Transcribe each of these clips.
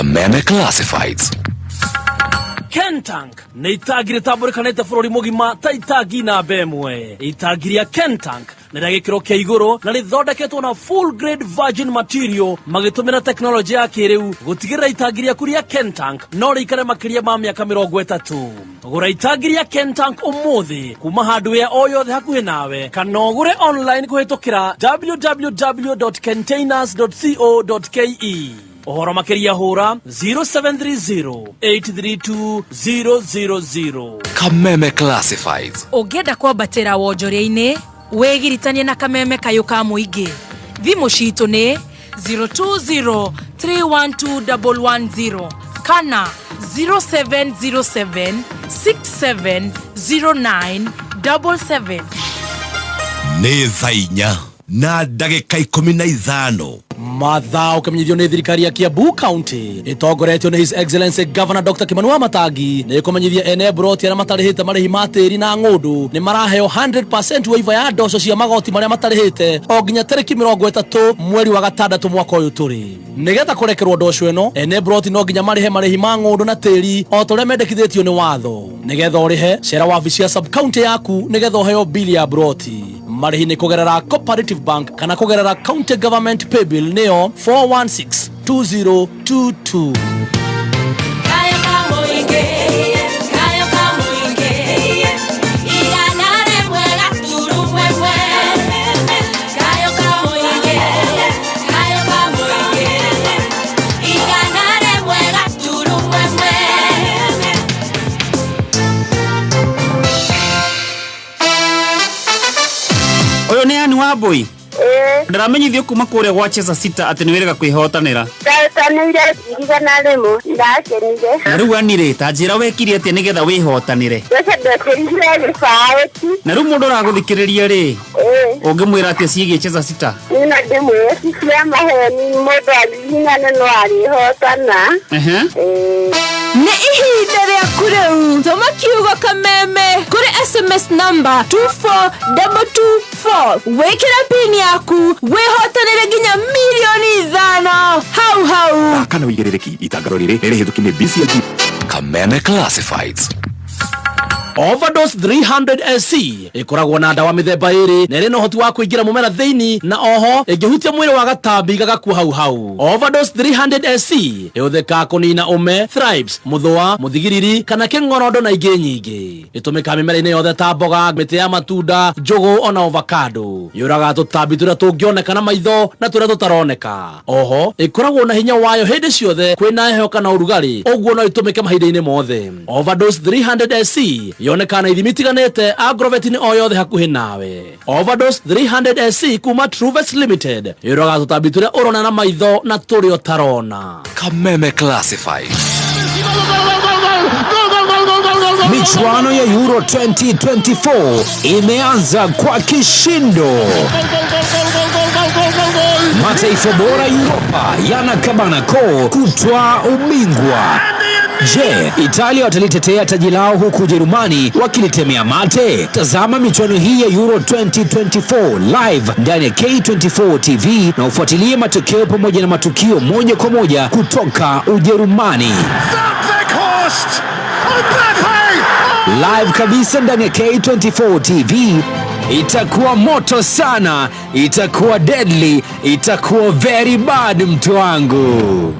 Kameme Classifieds. Kentank nĩ itangi rĩtambũrĩkanĩte bũrũri mũgima ta itangi namba ĩmwe. Itangi rĩa Kentank nĩ rĩa gĩkĩro kĩa igũrũ na rĩthondeketwo na full grade virgin material magĩtũmĩra tekinoronjĩ ya kĩrĩu gũtigĩrĩra itangi rĩaku rĩa Kentank no rĩikare makĩria ma mĩaka 30. Gũra itangi rĩa Kentank ũmũthĩ kuma hardware o yothe hakuhĩ nawe kana ũgũre online kũhĩtũkĩra www.containers.co.ke. Ũhoro makĩria hũra 0730 832 000. Kameme Classifieds. Ũngĩenda kwambatĩra wonjoria-inĩ, wĩgiritanie na Kameme kayũ ka mũingĩ. Thimũ citũ nĩ 020 312 110 kana 0707 670977. Nĩ thaa 4:15. Mathaa ũkĩmenyithio nĩ thirikari ya Kiambu County ĩtongoretio nĩ His Excellency Governor Dr. Kimani Wamatangi nĩ ĩkũmenyithia ene mburoti arĩa matarĩhĩte marĩhi ma tĩri na ng'ũndũ nĩ maraheo 100% waiver ya ndoco cia magoti marĩa matarĩhĩte o nginya tarĩki 30 mweri wa gatandatũ mwaka ũyũ tũrĩ. Nĩgetha kũrekerwo ndoco ĩno, ene mburoti no nginya marĩhe marĩhi ma ng'ũndũ na tĩri o ta ũrĩa mendekithĩtio nĩ watho. Nĩgetha ũrĩhe, cera wabici ya sub county yaku nĩgetha ũheo bili ya mburoti. Marĩhi nĩ kũgerera Cooperative Bank kana kũgerera County Government Paybill nĩyo 416 2022. Kayo ka mũingĩ, kayo ka mũingĩ, 101.1. Kayo ka mũingĩ, kayo ka mũingĩ, 101.1. Ũyũ nĩ Ani wa Mbui? Ĩĩ. Ndĩramenyithio kuma kũrĩa gwa Cheza Sita atĩ nĩ wĩrĩga kwĩhotanĩra. Ndahotanĩire 100,000, ndakenire. Na rĩu Ani rĩ, ta njĩra wekire atĩa nĩgetha wĩhotanĩre? Mbeca ndekĩrire gĩbaũ. Na rĩu mũndũ ũragũthikĩrĩria rĩ, Ĩĩ. ũngĩmwĩra atĩa ciĩgiĩ Cheza Sita? Niĩ no ndĩmwĩre ci cia maheni, mũndũ agiginyane no arĩhotana. Ĩĩ. Nĩ ihinda rĩaku rĩu. Tũma kiugo Kameme kũrĩ SMS number 24224, wĩkĩre pin yaku, wĩhotanĩre nginya 5 mirioni hau hau. Kana wĩigĩrĩrĩki itangaro rĩrĩ nĩ rĩhĩtũki nĩ BCLG. Kameme Classifieds. Overdose 300 SC ĩkoragwo na ndawa mĩthemba ĩrĩ na ĩrĩ na ũhoti wa kũingĩra mũmera thĩinĩ na oho ĩngĩhutia mwĩrĩ wa gatambi gagakua hau hau. Overdose 300 SC ĩhũthĩkaga kũnina ũme, thrips, mũthũa, mũthigiriri kana kĩng'orondo na ingĩ nyingĩ. Ĩtũmĩkaga mĩmera-inĩ yothe ta mboga, mĩtĩ ya matunda, njũgũ ona avocado. Yũragaga tũtambi tũrĩa tũngĩoneka na maitho na tũrĩa tũtaroneka. Oho ĩkoragwo na hinya wayo hĩndĩ ciothe kwĩna heho kana ũrugarĩ, ũguo no ĩtũmĩke mahinda-inĩ mothe. Overdose 300 SC yonekaga na ithimi itiganĩte agrovet-inĩ o yothe hakuhĩ nawe. Overdose 300 SC kuma Truves Limited yũragaga tũtambi tũrĩa ũrona na maitho na tũrĩa ũtarona. Kameme Classifieds. Michuano ya Euro 2024 imeanza kwa kishindo. Mataifa bora Europa yanakabana koo kutwaa ubingwa. Je, Italia watalitetea taji lao huku Ujerumani wakilitemea mate? Tazama michuano hii ya Euro 2024 live ndani ya K24 TV na ufuatilie matokeo pamoja na matukio moja kwa moja kutoka Ujerumani. Live kabisa ndani ya K24 TV. Itakuwa moto sana, itakuwa deadly, itakuwa very bad mtu wangu.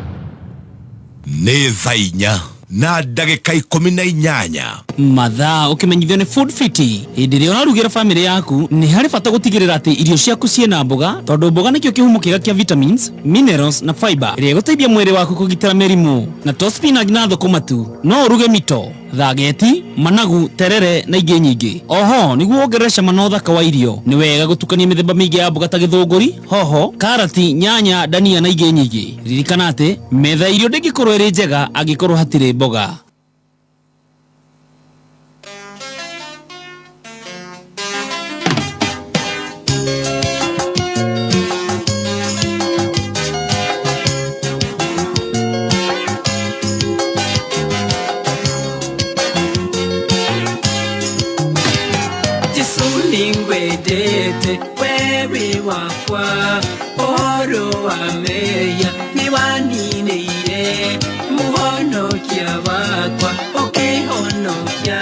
Nĩ thaa 4:18. Mathaa ũkĩmenyithio nĩ Food Fiti. Hĩndĩ ĩrĩa ũrarugĩra bamĩrĩ yaku, nĩ harĩ bata gũtigĩrĩra atĩ irio ciaku ciĩna mboga, tondũ mboga nĩkĩo kĩhumo kĩega kĩa vitamins, minerals na fiber ĩrĩa ĩgũteithia mwĩrĩ waku kũgitĩra mĩrimũ. Na to spinach na thũkũma tu, no ũruge mito, thageti, managu, terere na ingĩ nyingĩ. Oho nĩguo wongerere cama na ũthaka wa irio, nĩ wega gũtukania mĩthemba mĩingĩ ya mboga ta gĩthũngũri, hoho, karati, nyanya, dania na ingĩ nyingĩ. Ririkana atĩ metha ya irio ndĩngĩkorwo ĩrĩ njega angĩkorwo hatirĩ mboga. Jesu ningwendete wewe wakwa, ũhoro wa meya nĩwaninĩire. Mũhonokia wakwa ũkĩhonokia.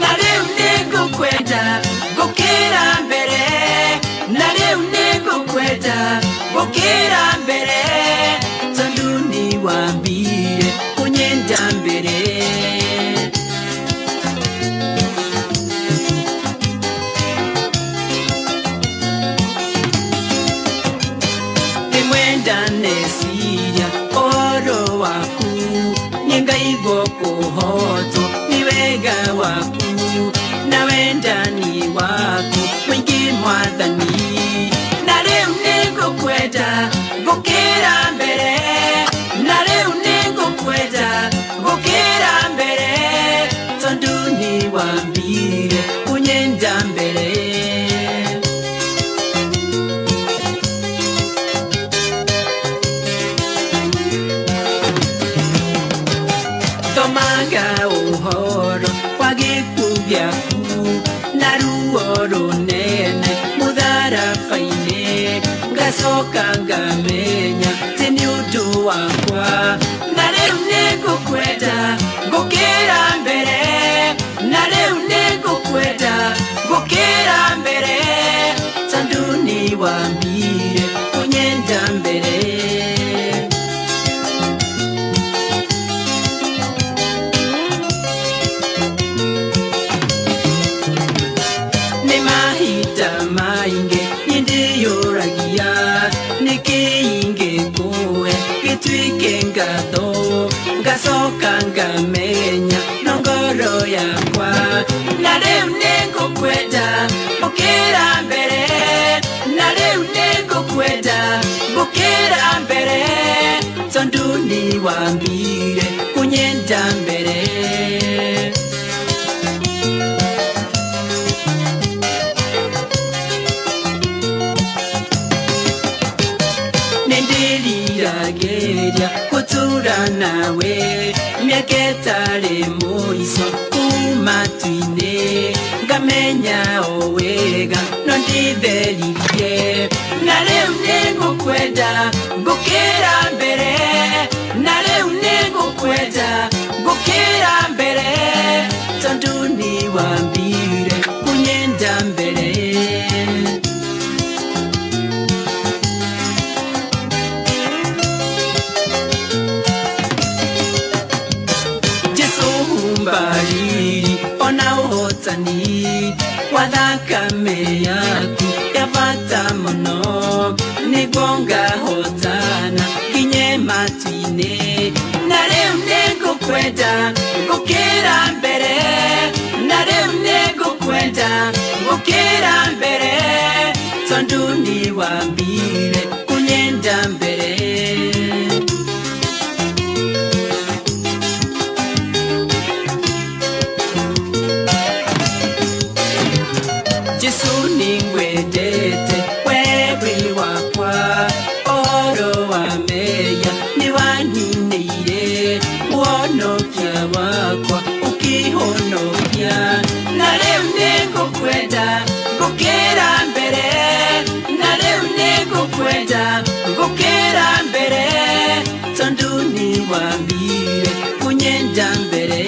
Na rĩu nĩngũkwenda gũkĩra mbere, na rĩu nĩngũkwenda gũkĩra mbere, tondũ nĩwambire kũnyenda mbere. Rĩmwe ndaneciria ũhoro waku, nĩngaigua kũhotwo nĩ wega waku, na wendani waku mũingĩ Mwathani. Na rĩu nĩngũkwenda gũkĩra mbere, na rĩu nĩngũkwenda gũkĩra mbere, tondũ nĩwambire kũnyenda mbere. Thomaga ũhoro wa gĩkuũ gĩaku na ruo rũnene mũtharaba-inĩ, ngacoka ngamenya atĩ nĩ ũndũ wakwa. Na rĩu nĩngũkwenda gũkĩra mbere, na rĩu nĩngũkwenda gũkĩra mbere, tondũ nĩwambire kũnyenda mbere. Nĩ mahinda maingĩ niĩ ndĩyũragia nĩkĩ ingĩkũhe gĩtuĩke ngatho, ngacoka ngamenya no ngoro yakwa. Na rĩu nĩngũkwenda gũkĩra mbere, na rĩu nĩngũkwenda gũkĩra mbere, tondũ nĩwambire kũnyenda mbere. Nĩndĩriragĩria gũtũũra nawe mĩaka ĩtarĩ mũico kuma matu-inĩ, ngamenya o wega no ndĩtheririe. Na rĩu nĩngũkwenda gũkĩra mbere, na rĩu nĩngũkwenda gũkĩra mbere, tondũ nĩwambire kũnyenda mbere. Jesũ humbariri ona ũhotani wa thakame yaku ya bata mũno, nĩguo ngahotana nginye matu-inĩ. Na rĩu nĩngũkwenda gũkĩra mbere, na rĩu nĩngũkwenda gũkĩra mbere, tondũ nĩwambire kũnyenda mbere. Jesũ nĩngwendete wewe wakwa, ũhoro wa mehia nĩwaninĩire, ũhonokia wakwa ũkĩhonokia. Na rĩu nĩngũkwenda gũkĩra mbere, na rĩu nĩngũkwenda gũkĩra mbere, tondũ nĩwambire kũnyenda mbere.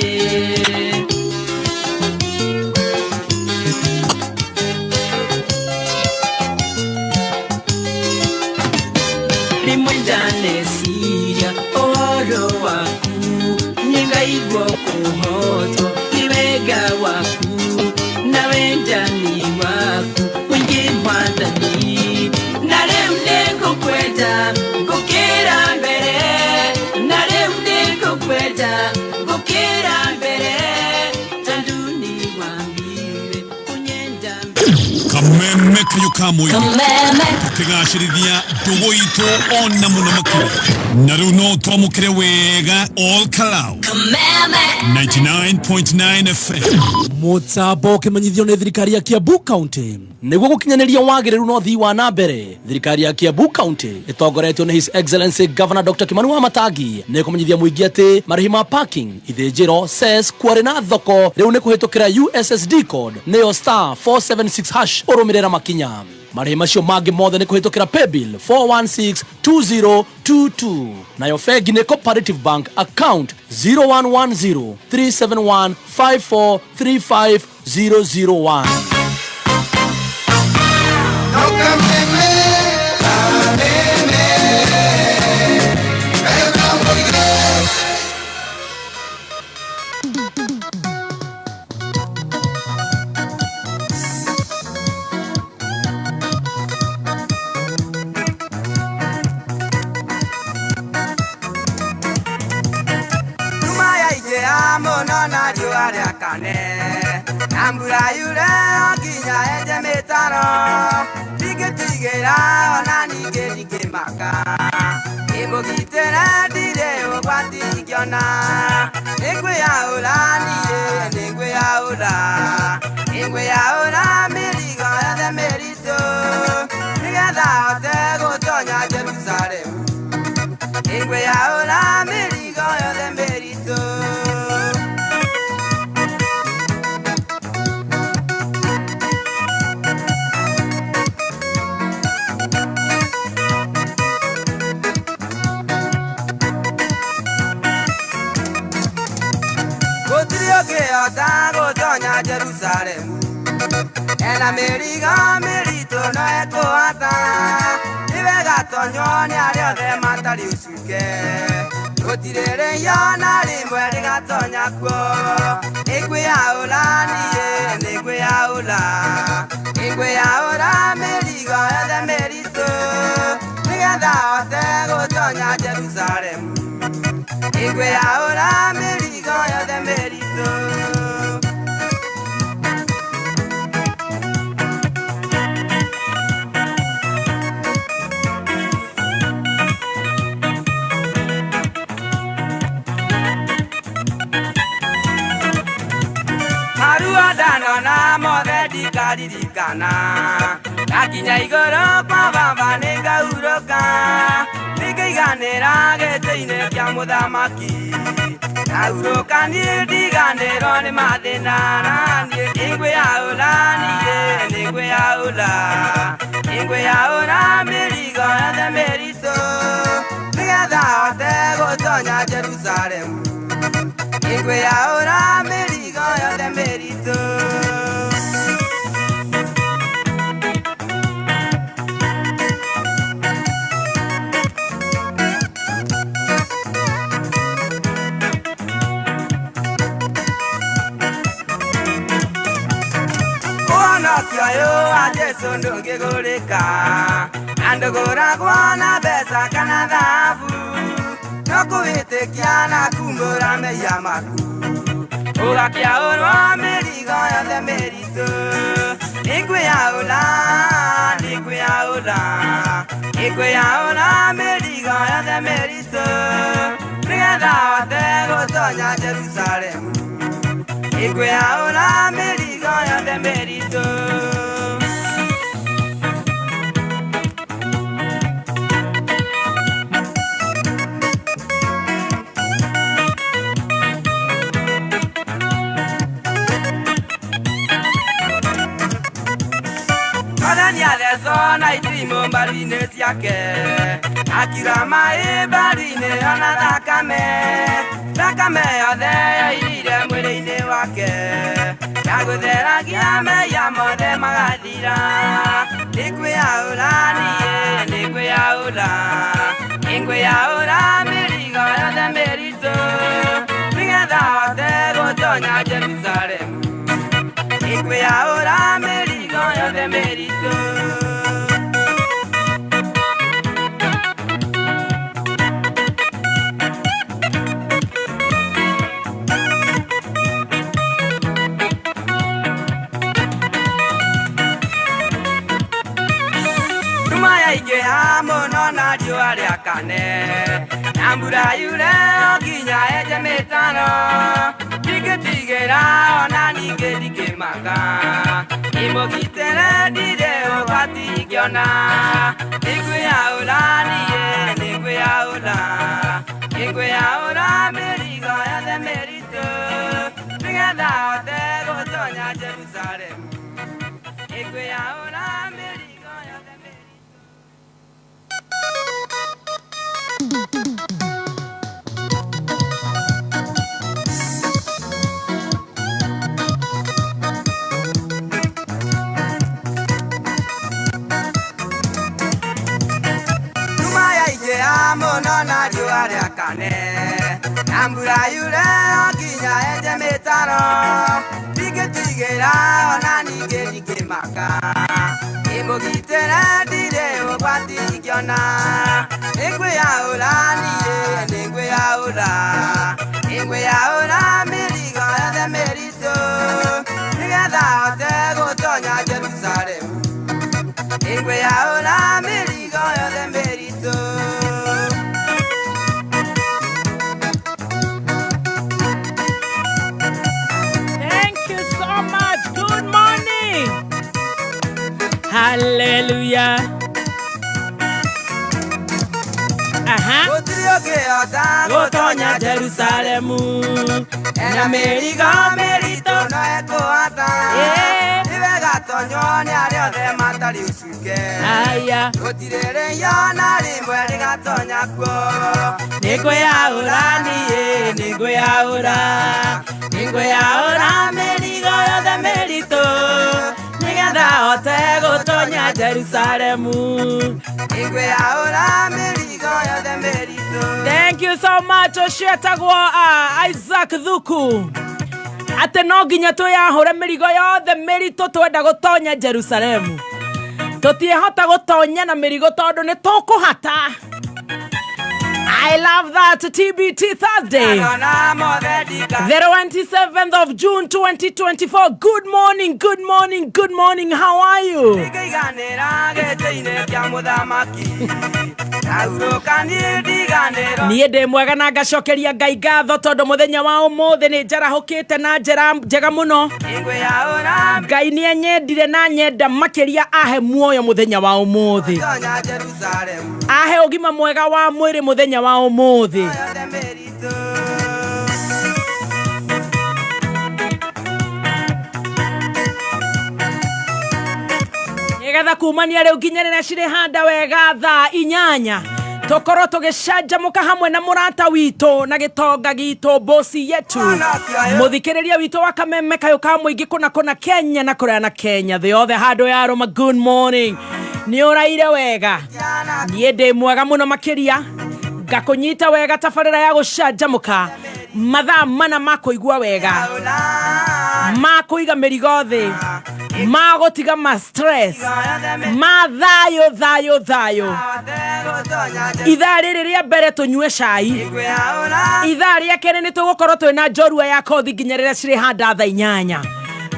Rĩmwe ndaneciria ũhoro waku, nĩngaigua kũhotwo nĩ wega waku, na wendani waku mũingĩ Mwathani. Na rĩu nĩngũkwenda gũkĩra mbere, na rĩu nĩngũkwenda gũkĩra mbere, tondũ nĩwambire kũnyenda mbere. Kameme kayo ka mũingĩ tũkĩgacĩrithia ndũgũ itũ ona mũno makĩria. Na rĩu no twamũkĩre wega all Kalau 99.9 FM. Mũtambo ũkĩmenyithio nĩ thirikari ya Kiambu County nĩguo gũkinyanĩria wagĩrĩru na ũthii wa na mbere. Thirikari ya Kiambu County ĩtongoretio nĩ His Excellency Governor Dr. Kimani Wamatangi nĩ kũmenyithia mũingĩ atĩ marĩhi ma parking, ithĩnjĩro, cess, quarry na thoko rĩu nĩ kũhĩtũkĩra USSD code nĩyo star 476 hash ũrũmĩrĩra makinya. Marĩhi macio mangĩ mothe nĩ kũhĩtũkĩra paybill 4162022, nayo bengi nĩ Cooperative Bank, account 0110 371 5435 001. Nyuma ya igea mũno na riũa rĩakane, na mbura yure o nginya enje mĩtaro, ndingĩtigĩra ona ningĩ ndingĩmaka, ndĩmũgitĩre ndirĩ ũgwati ingĩona, nĩngwĩyaũra niĩ nĩngwĩyaũra, nĩngwĩyaũra mĩrigo yothe mĩritũ, nĩgetha hote gũtonya Jerusalemu, nĩngwĩyaũra mĩrigo yothe mĩritũ. Gũtirĩ ũngĩhota gũtonya Jerusalemu ena mĩrigo mĩritũ no ekũhota, nĩ wega tonywo nĩ arĩa othe matarĩ ũcuke, gũtirĩ rĩhia ona rĩmwe rĩgatonya kuo, nĩngwĩyaũra niĩ nĩngwĩyaũra, nĩngwĩyaũra mĩrigo yothe mĩritũ, nĩgetha hote gũtonya Jerusalemu, nĩngwĩyaũra mĩrigo yothe mĩritũ. Maruo ndanona mothe ndikaririkana, ndakinya igũrũ kwa baba nĩngahurũka, nĩngaiganĩra gĩtĩ-inĩ kĩa mũthamaki, ndahurũka niĩ ndiganĩrwo nĩ mathĩna, na niĩ nĩngwĩyaũra niĩ nĩngwĩyaũra, nĩngwĩyaũra mĩrigo yothe mĩritũ, nĩgetha hote gũtonya Jerusalemu, nĩngwĩyaũra mĩrigo yothe mĩritũ. Ũhonokio ũyũ wa Jesũ ndũngĩgũrĩka, na ndũgũragwo na mbeca kana thahabu, no kũwĩtĩkia na kumbũra mehia maku, ũgakĩaũrwo mĩrigo yothe mĩritũ, nĩngwĩyaũra nĩngwĩyaũra, nĩngwĩyaũra mĩrigo yothe mĩritũ, nĩgetha hote gũtonya Jerusalemu, nĩngwĩyaũra mĩrigo yothe mĩritũ. Mwathani athecwo na itimũ mbaru-inĩ ciake, akiura maĩ mbaru-inĩ ona thakame, thakame yothe yoirire mwĩrĩ-inĩ wake, ndagũtheragia mehia mothe magathira, nĩngwĩyaũra niĩ nĩngwĩyaũra, nĩngwĩyaũra mĩrigo yothe mĩritũ, nĩgetha hote gũtonya Jerusalemu, nĩngwĩyaũra mĩrigo yothe mĩritũ. Nyuma ya igea mũno na riũa rĩakane, na mbura yure o nginya enje mĩtaro, ndingĩtigĩra ona ningĩ ndingĩmaka, ndĩmũgitĩre ndirĩ ũgwati ingĩona, nĩngwĩyaũra niĩ nĩngwĩyaũra, nĩngwĩyaũra mĩrigo yothe mĩritũ, nĩgetha hote gũtonya Jerusalemu, nĩngwĩyaũra mĩrigo. Na mbura yure nginya enje mĩtaro ndingĩtigĩra ona ningĩ ndingĩmaka ndĩmũgitĩre ndirĩ ũgwati ingĩona nĩngwĩyaũra niĩ nĩngwĩyaũra nĩngwĩyaũra mĩrigo yothe mĩritũ nĩgetha hote gũtonya Jerusalemu nĩngwĩyaũra mĩrigo yothe mĩritũ. Thank you so much. Good morning. Hallelujah. Aha. Gũtirĩ ũngĩhota Gũtonya Jerusalemu ena mĩrigo mĩritũ no ekũhota nĩ wega tonywo nĩ arĩa othe matarĩ ũcuke Aya. Gũtirĩ rĩo na rĩmwe rĩgatonya kuo Nĩngwĩyaũra niĩ nĩngwĩyaũra nĩngwĩyaũra mĩrigo yothe mĩritũ nĩgetha hote gũtonya Jerusalemu nĩngwĩyaũra mĩrigo yothe mĩritũ. Thank you so much. Ũcio etagwo Isaac Thuku atĩ no nginya twĩyahũre mĩrigo yothe mĩritũ twenda gũtonya Jerusalemu tũtiĩhota gũtonya na mĩrigo tondũ nĩ tũkũhata. I love that. TBT Thursday, the 27th of June 2024. Good morning, good morning, good morning. How are you? Ndingĩiganĩra gĩtĩ-inĩ kĩa mũthamaki ndahurũka niĩ ndiganĩrwo Niĩ ndĩ mwega na ngacokeria Ngai ngatho tondũ mũthenya wa ũmũthĩ nĩ njarahũkĩte na njĩra njega mũno. Nĩngwĩyaũra Ngai nĩ anyendire na nyenda makĩria ahe muoyo mũthenya wa ũmũthĩ, gũtonya Jerusalemu ahe ũgima mwega wa mwĩrĩ mũthenya wa ũmũthĩ. Yothe mĩritũ. Nĩgetha kumania rĩu nginya rĩrĩa cirĩhanda wega thaa 8 tũkorwo tũgĩcanjamũka hamwe na mũrata witũ na gĩtonga gitũ bosi yetu mũthikĩrĩria witũ wa Kameme kayũ ka mũingĩ kũna kũna Kenya na kũraya na Kenya thĩ yothe handũ ya rũma. Good morning. Nĩ ũraire wega? Niĩ ndĩ mwega mũno makĩria ngakũnyita wega tabarĩra ya gũcanjamũka mathaa mana ma kũigua wega ma kũiga mĩrigo thĩ ma gũtiga ma stress ma thayũ thayũ thayũ. Ithaa rĩrĩ rĩa mbere tũnyue cai, ithaa rĩa kerĩ nĩ tũgũkorwo twĩna njorua ya kothi nginya rĩrĩa cirĩhanda thaa 8.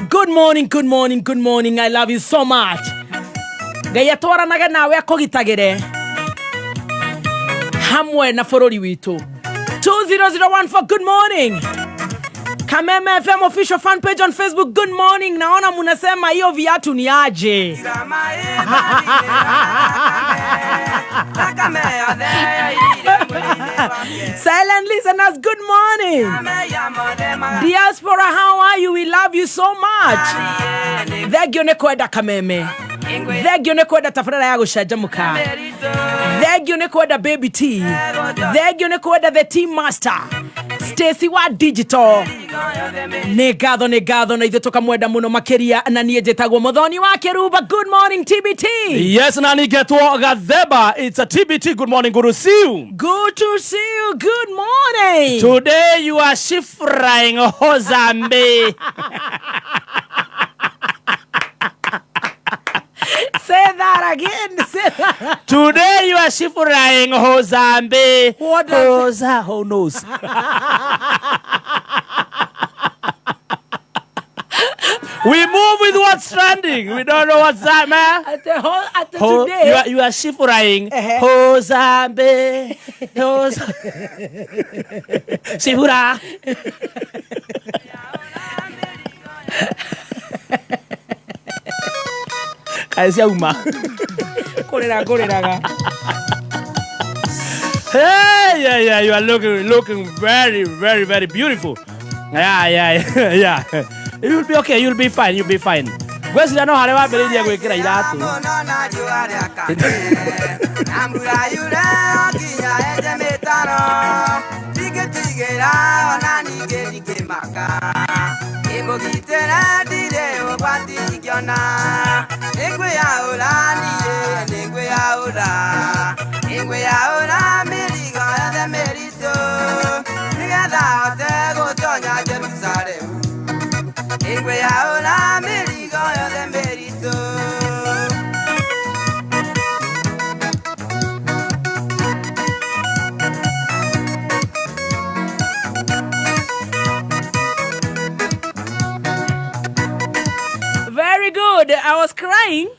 Good morning, good morning, good morning. I love you so much. Ngai atwaranage nawe akũgitagĩre hamwe na bũrũri witũ. 20014. Good morning. Kameme FM official fan page on Facebook. Good morning. Naona munasema hiyo viatu ni aje. Silent listeners, good morning. Diaspora, how are you? We love you so much. Thengio nĩ kwenda Kameme. Thengio nĩ kwenda tabarĩra ya gũcanjamũka. Thengio nĩ kwenda Baby T. Thengio nĩ kwenda the team master Stacy wa digital. Nĩ ngatho nĩ ngatho na ithuĩ tũkamwenda mũno makĩria na niĩ njĩtagwo Muthoni wa Kĩrumba. Good morning TBT. Yes, nani getwo Gatheba. It's a TBT. Good morning. Good to see you. Good to see you. Good morning. Today you are shifrying Hozambe. Say that again. Say that. Today you are shifrying Hozambe. What does Hosa, who knows? We move with what's trending. We don't know what's that, man. At the whole, at the today. You are shifrying. Hozambe. Hosa. Shifura. Kaisia uma. Korera koreraga. Hey, yeah, yeah, you are looking very, very, very beautiful. Yeah, yeah, yeah. You'll be okay, you'll be fine, you'll be fine. Gweciria no harĩa wambĩrĩirie gwĩkĩra iratũ. Mũno na riũa rĩakane na mbura yure nginya enje mĩtaro ndingĩtigĩra ona ningĩ ndingĩmaka ndĩmũgitĩre ndirĩ ũgwati ingĩona nĩngwĩyaũra niĩ nĩngwĩyaũra nĩngwĩyaũra mĩrigo yothe mĩritũ nĩgetha I was crying.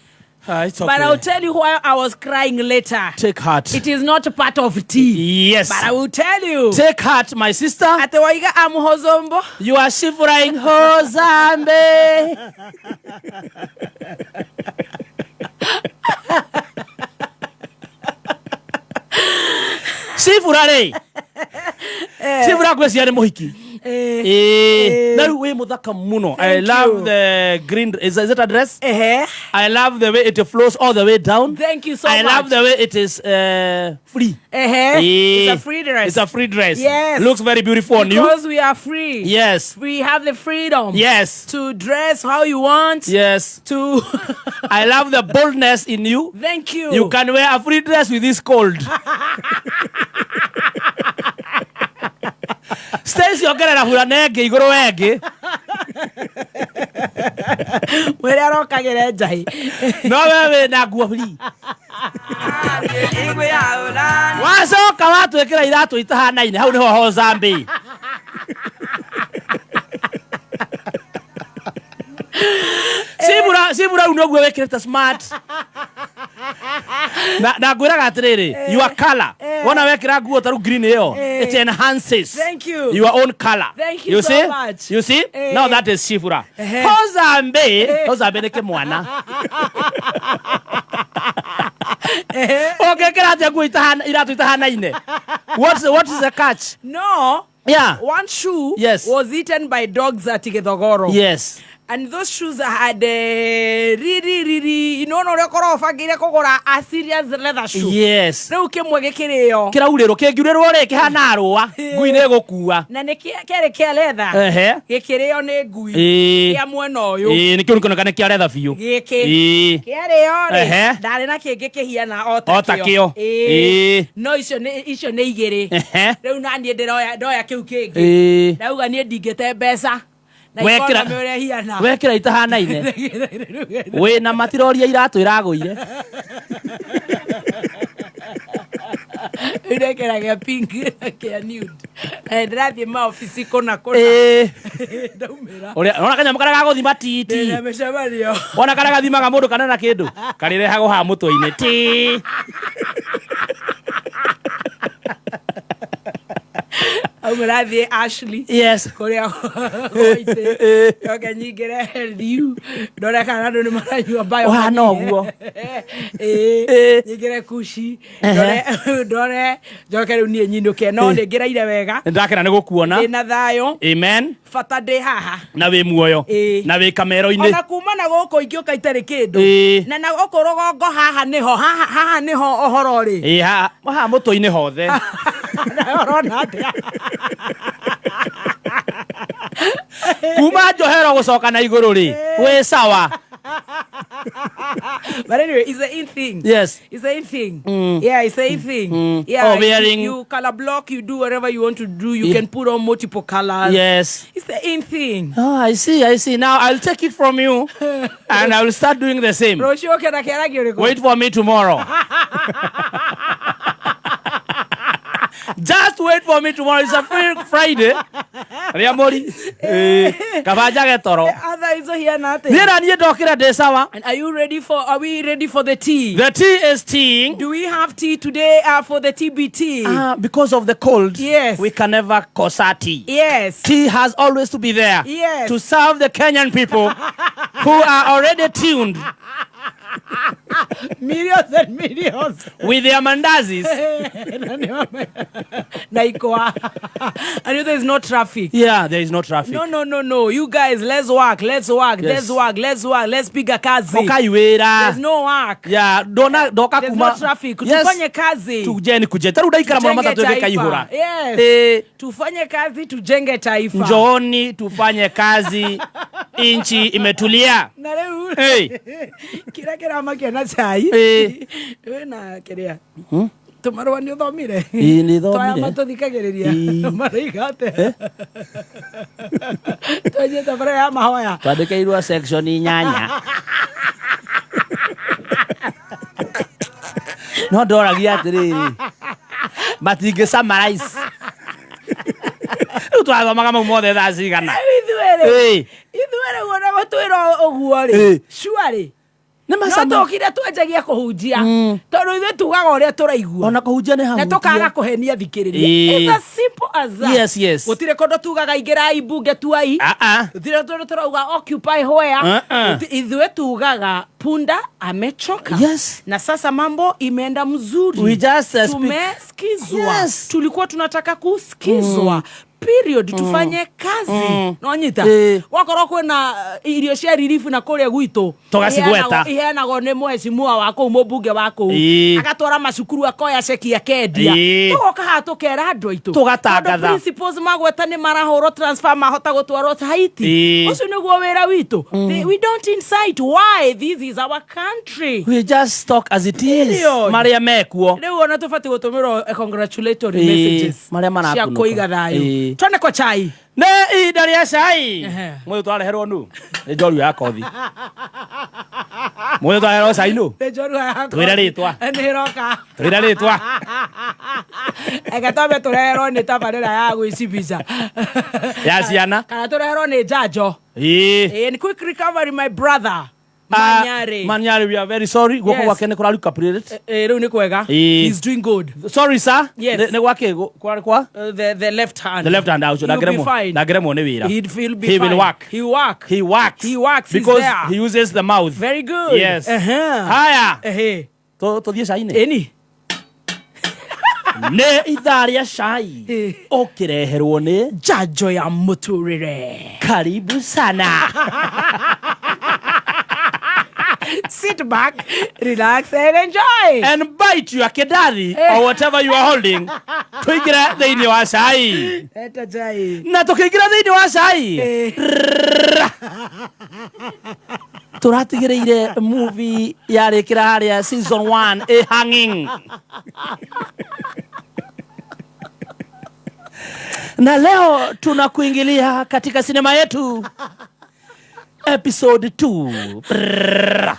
Ah, it's But okay. I'll tell you why I was crying later. Take heart. It is not part of tea. Yes. But I will tell you. Take heart, my sister. Ate waiga am hozombo. You are shivering Hozambe. Cibura rĩ, cibura ngwĩciria nĩ mũhiki. Ĩĩ. Na rĩu wĩ mũthaka mũno. I Thank love you. the green, is it a dress? Ehe. I love the way it flows all the way down. Thank you so I much. love the way it is free. Ehe. Ĩĩ. It's a free dress. It's a free dress. Yes. Looks very beautiful on you. Because we are free. Yes. We have the freedom. Yes. To dress how you want. Yes. To I love the boldness in you. Thank you. You can wear a free dress with this cold. Stacy ongerera burana ĩngĩ igũrũ wengĩ. Mwĩre arokagĩre njahi. No we wĩna nguo free. Wacoka watwĩkĩra iratũ itahanaine hau nĩho Hozambi. Cibura cibura rĩu noguo wĩkĩrĩte smart. Na ngwĩraga atĩrĩrĩ, your color. Wona wekĩra nguo ta rĩu green ĩyo, it enhances Thank you. your own color. Thank you You so see? much. You see? Now that is Cibura. Hozambi, Hozambi nĩ kĩmwana. Ũngĩkĩra atĩa nguo iratũ itahanaine? What is the catch? No. Yeah. One shoe Yes. was eaten by dogs at Githogoro. Yes. And those shoes had really, really, you know, no ũrĩa ũkoragwo ũbangĩire kũgũra a serious leather shoe. Yes. Rĩu kĩmwe gĩkĩrĩo. Kĩraurĩrwo kĩngiurĩrwo rĩ kĩhana rũa ngui nĩ ĩgũkua. Na nĩ kĩarĩ kĩa leather. Ehe. Gĩkĩrĩo nĩ ngui. Ĩĩ. Kĩa mwena ũyũ. Ĩĩ nĩkĩo nĩkĩoneka nĩ kĩa leather biũ. Gĩkĩ. Ĩĩ. Kĩarĩo rĩ. Ehe. Ndarĩ na kĩngĩ kĩhiana o O ta kĩo. Ĩĩ. Ĩĩ. No icio nĩ igĩrĩ. Ehe. Rĩu naniĩ ndĩroya ndoya kĩu kĩngĩ. Ĩĩ. Ndauga niĩ ndingĩte mbeca. Na Wekĩra- economy ũrĩa ĩhiana. Wekĩra itahanaine. Wĩna matiroria iratũ ĩragũire. Rĩu ndekĩra gĩa pink na kĩa nude. Na ndĩrathiĩ maobici kũna kũna. Ĩĩ. Ndaumĩra. Ũrĩa ona kanyamũ karĩa gagũthima titi. Ndĩna mĩcemanio. Wona karĩa gathimaga mũndũ kana na kĩndũ karĩrehagwo haha mũtwe-inĩ ti. Aumĩra thiĩ Ashley. Yes. Kũrĩa gwaitĩ. Njoke nyingĩre LDU. Ndore kana andũ nĩ maranyua Bio Ũhana ũguo. Ĩĩ. Nyingĩre Kushi. Ndore njoke rĩu niĩ nyinũke. No nĩ ngĩraire wega. Nĩndakena nĩ gũkuona. Ndĩna thayũ. Amen. Bata ndĩ haha. Na wĩ muoyo. Ĩĩ. Na wĩ kamero-inĩ. Ona kuma na gũkũ ingĩũka itarĩ kĩndũ. Ĩĩ. Na gũkũ rũgongo haha nĩho haha nĩho ũhoro ũrĩ. Ĩĩ haha mũtwe-inĩ hothe. Ũrona atĩa? Kuma njohero gũcoka na igũrũ rĩ, wĩ sawa. But anyway, it's the in thing. Yes. It's the in thing. Yeah, it's the in thing. Yeah. Oh, wearing- you color block, you do whatever you want to do. You Yeah. can put on multiple colors. Yes. It's the in thing. Oh, I see, I see. Now I'll take it from you and I will start doing the same. Rũciũ ũke na kĩara kĩrĩkũ? Wait for me tomorrow. Just wait for me tomorrow. It's a free Friday. Rĩa mũri. Kaba njage toro. Other izo hiana atĩa? Niĩ na niĩ ndokĩra ndĩ sawa. And are you ready for, are we ready for the tea? The tea is teeing. Do we have tea today for the TBT? Because of the cold, Yes. we can never kosa tea. Yes. Tea has always to be there. Yes. To serve the Kenyan people who are already tuned Millions and millions. with their mandazis. Na ikwa. And there is no traffic. Yeah, there is no traffic. No, no, no, no. You guys, let's work. Let's work. Yes. Let's work. Let's work. Let's piga kazi. Okai wĩra. There's no work. Yeah, ndona ndoka There's kuma. no traffic. Yes. Tufanye kazi. Tujeni kuje. Taru ndaikara mũno Tujenge matatũ taifa. ĩngĩkaihũra. Yes. Tufanye kazi tujenge taifa. Njooni tufanye kazi. Inchi imetulia. Na rĩu Hey. kĩrĩa kĩramakia na cai Ĩĩ. wĩna kĩrĩa tũmarũa nĩ ũthomire? Ĩĩ, nĩ thomire. Twaya matũthikagĩrĩria Ĩĩ. maroiga atĩa? Twanjĩte bara ya mahoya. Twandĩkĩirwo section inyanya. No ndoragia atĩrĩrĩ, matingĩ summarize. Rĩu twathomaga mau mothe thaa cigana? Ithuĩ rĩ Ĩĩ. ithuĩ rĩu ona Egũtwĩra ũguo rĩ, surely nĩ no macama tũkire twanjagia kũhunjia tondũ ithuĩ tugaga ũrĩa tũraigua ona kũhunjia nĩ na hahunjia tũkaga kũhenia thikĩrĩria. Ĩĩ. It's as simple as that. Yes, yes. Gũtirĩ kũndũ tugaga ingĩrai mbunge tuai. Ah, ah. Gũtirĩ kũndũ tũrauga occupy where. Uh-uh. Ithuĩ tugaga punda amechoka. Yes. Na sasa mambo imeenda mzuri. We just, speak. Tumesikizwa. Yes. Tulikuwa tunataka kusikizwa. Period. Tufanye kazi. Nonyita. Ĩĩ. Wakorwo kwĩna irio cia riribu na kũrĩa gwitũ Tũgacigweta. iheanagwo nĩ mheshimiwa wa kũu, mũmbunge wa kũu, Ĩĩ. agatwara macukuru, akoya ceki, akendia. Ĩĩ. Tũgoka haha tũkera andũ aitũ. Tũgatangatha. Tondũ principals magweta nĩ marahũrwo transfer, mahota gũtwarwo Haiti. Ĩĩ. Ũcio nĩguo wĩra witũ. We don't incite. Why? This is our country. We just talk as it is. Period. Marĩa mekuo. Rĩu ona tũbatiĩ gũtũmĩrwo congratulatory Ĩĩ, messages marĩa cia marakunũka. kũiga thayũ. Ĩĩ. Twende kwa chai. Nĩ ihinda rĩa cai. Ehe. Mũthĩ twareherwo nũ nĩ njorua ya kothi. Mũthĩ twareherwo cai nũ? Nĩ njorua ya Twĩre rĩtwa. Nĩ ĩroka. Twĩre rĩtwa. Eke twambe tũreherwo nĩ tabarĩra ya gwĩcibica ya ciana. Kana tũreherwo nĩ njanjo. Ĩĩ. Ĩĩ, ni quick recovery, my brother Manyari. Manyari, we are very sorry. Guoko Yes. gwake nĩ kũrarecuperate. Ĩĩ, rĩu nĩ kwega. Ĩĩ. He's doing good. Sorry sir. Yes. Nĩ gwake kwarĩ kwa The left hand. The left hand ũcio. He'll be fine. Ndangĩremwo nĩ wĩra. He'll be He will fine. work. He work. He works. He works. He's because there. he uses the mouth. Very good. Yes. Uh-huh. Haya. Ehe. Tũthiĩ cai-inĩ. Ĩni. Nĩ ithaa rĩa cai ũkĩreherwo nĩ njanjo ya mũtũrĩre. Karibu sana. Sit back, relax and enjoy. And bite your kedathi or whatever you are holding. Tũingĩre thĩinĩ wa cai. Eta chai. Na tũkĩingĩra thĩinĩ wa cai tũratigĩrĩire movie yarĩkĩra harĩa season 1 ĩ hanging. Na leo tunakuingilia katika sinema yetu episode 2. Brrrr.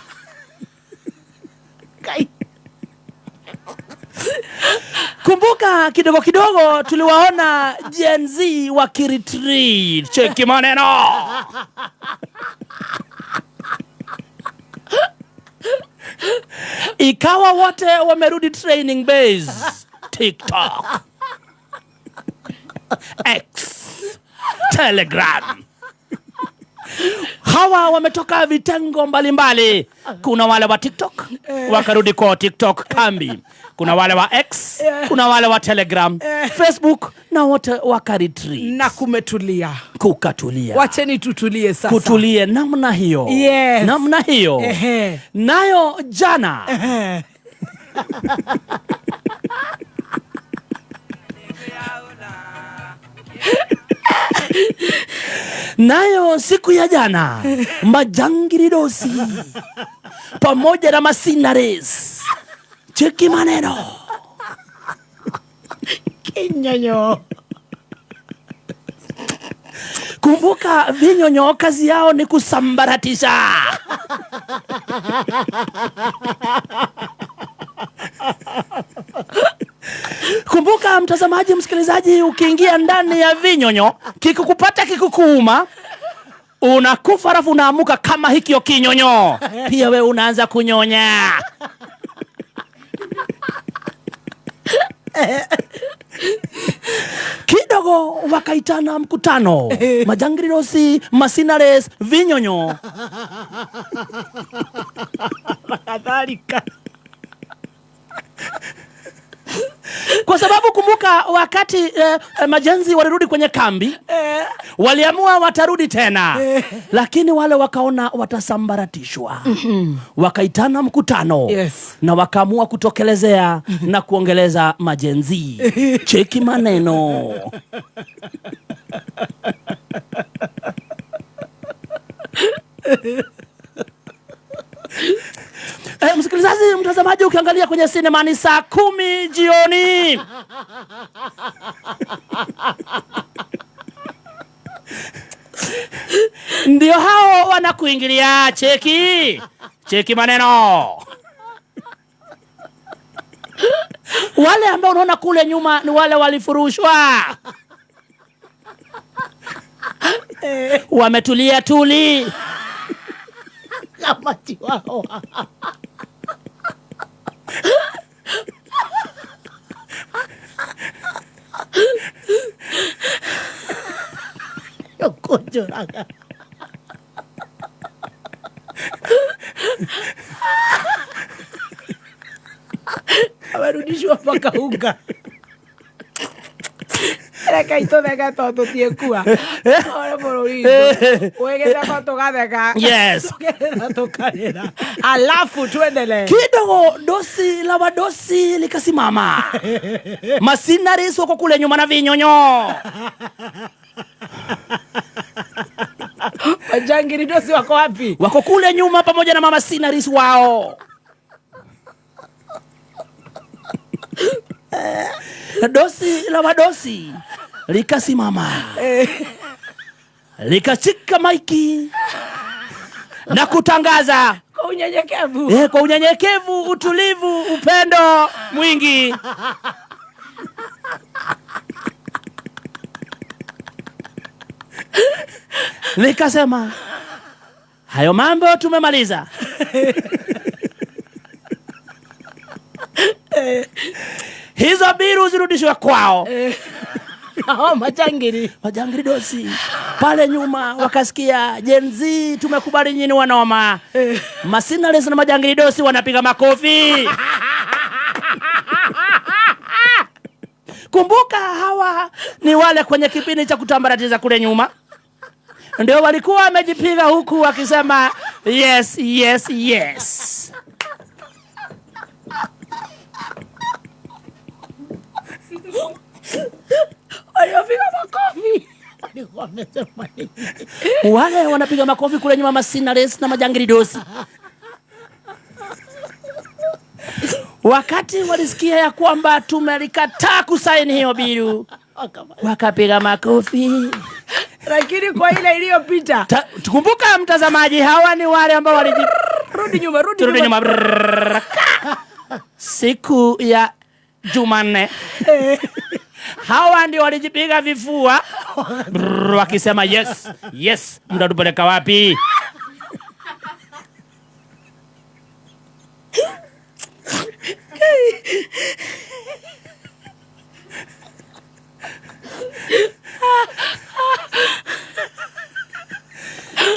Kumbuka kidogo kidogo tuliwaona Gen Z wakiretreat. Cheki maneno. Ikawa wote wamerudi training base. TikTok, X, Telegram. Hawa wametoka vitengo mbalimbali. Kuna wale wa TikTok wakarudi kwa TikTok kambi. Kuna wale wa X, kuna wale wa Telegram, Facebook, na wote wakaretreat. Na kumetulia. Kukatulia. Wacheni tutulie sasa. Kutulie namna hiyo. Yes. Namna hiyo. Ehe. Nayo jana. Ehe. Nayo siku ya jana majangiridosi pamoja na masinares. Cheki maneno. Kinyonyo. Kumbuka vinyonyo kazi yao ni kusambaratisha. Kumbuka mtazamaji, msikilizaji, ukiingia ndani ya vinyonyo kikukupata kikukuuma, unakufa alafu unaamuka kama hikio kinyonyo. Pia we unaanza kunyonya. Kidogo wakaitana mkutano. Majangirirosi, masinares, vinyonyo. Kadhalika. Kwa sababu kumbuka wakati majenzi walirudi kwenye kambi, waliamua watarudi tena. Lakini wale wakaona watasambaratishwa. Wakaitana mkutano. Yes. Na wakaamua kutokelezea na kuongeleza majenzi. Cheki maneno. Msikilizaji, mtazamaji, ukiangalia kwenye sinema ni saa 10 jioni. Ndio hao wanakuingilia. Cheki. Cheki maneno. Wale ambao unaona kule nyuma ni wale walifurushwa. Wametulia tuli. Kama chihuahua. Ũkũnjũraga. Amerudishwa mpaka unga. Reke tũtheke tondũ tũtiĩkua. Ore bũrũri witũ. Wĩgĩtheko tũgatheka. Yes. Tũkerĩra tũkarĩra. Alafu tuendelee. Kidogo dosi la wadosi likasimama. Masinaris wako kule nyuma na vinyonyo. Wajangiri dosi wako wapi? Wako kule nyuma pamoja na mama sinaris wao. Dosi la wadosi likasimama, likashika maiki na kutangaza kwa unyenyekevu, kwa unyenyekevu, utulivu, upendo mwingi. Likasema hayo mambo tumemaliza. Hizo biru zirudishwe kwao. Hao majangili. Majangili dosi pale nyuma wakasikia Gen Z tumekubali nyinyi wanoma. Masinales na majangili dosi wanapiga makofi. Kumbuka hawa ni wale kwenye kipindi cha kutambaratiza kule nyuma. Ndio walikuwa wamejipiga huku wakisema yes, yes, yes. Waliopiga makofi walikuwa wamesema nini? Wale wanapiga makofi kule nyuma masinales na majangili dosi. Wakati walisikia ya kwamba tumelikataa kusaini hiyo bilu, wakapiga makofi. Lakini kwa ile iliyopita, tukumbuka mtazamaji, hawa ni wale ambao rudi nyuma, rudi nyuma. Siku ya Jumanne hawa ndio walijipiga vifua wakisema yes, yes, mtatupeleka wapi?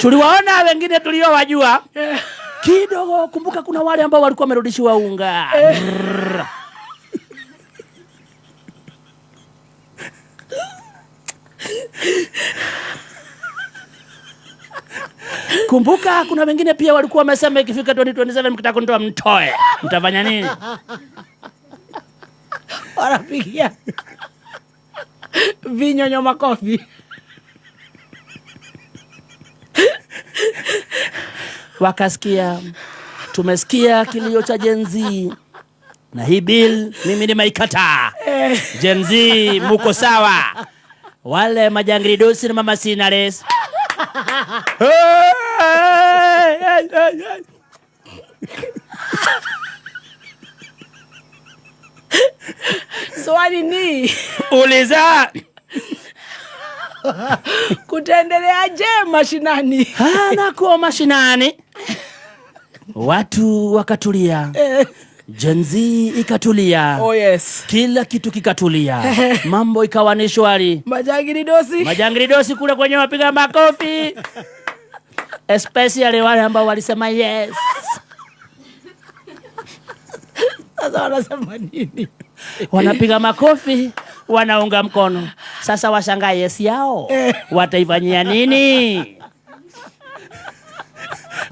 Tuliwaona wengine tuliowajua kidogo. Kumbuka kuna wale ambao walikuwa wamerudishiwa unga. Kumbuka kuna wengine pia walikuwa wamesema ikifika 2027 mkitaka kunitoa mtoe. Mtafanya nini? Wanapigia vinyonyo makofi. Wakasikia, tumesikia kilio cha Gen Z na hii bill mimi nimeikataa. Gen Z muko sawa. Wale majangili dosi na mama sinales. Swali ni uliza, kutaendeleaje mashinani? Hana kuwa mashinani. Watu wakatulia. Gen Z ikatulia. Oh yes. Kila kitu kikatulia. Mambo ikawa ni shwari. Majangili dosi. Majangili dosi kule kwenye wapiga makofi. Especially wale ambao walisema yes. Sasa wanasema nini? Wanapiga makofi, wanaunga mkono. Sasa washangaa yes yao wataifanyia nini?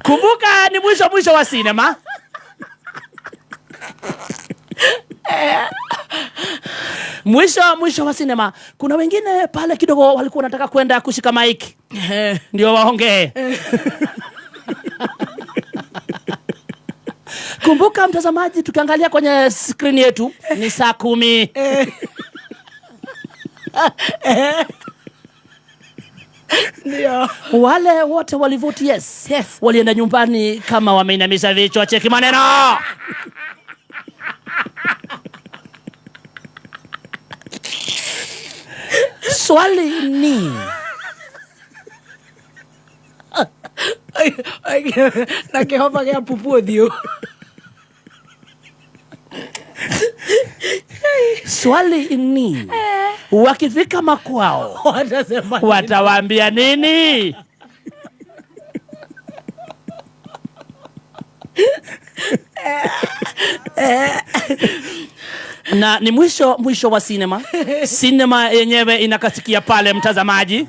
Kumbuka ni mwisho wa sinema. Mwisho wa sinema. Kuna wengine pale kidogo walikuwa wanataka kwenda kushika mic ndio waongee. Kumbuka mtazamaji, tukiangalia kwenye screen yetu ni saa 10. Ndio. Wale wote walivote yes. Yes. Walienda nyumbani kama wameinamisha vichwa. Cheki maneno. Swali ni Na kĩhoba gĩa pupu ũthiũ. Swali ni wakifika makwao watasema nini? Watawaambia nini? Na ni mwisho mwisho wa sinema. Sinema yenyewe inakasikia pale, mtazamaji.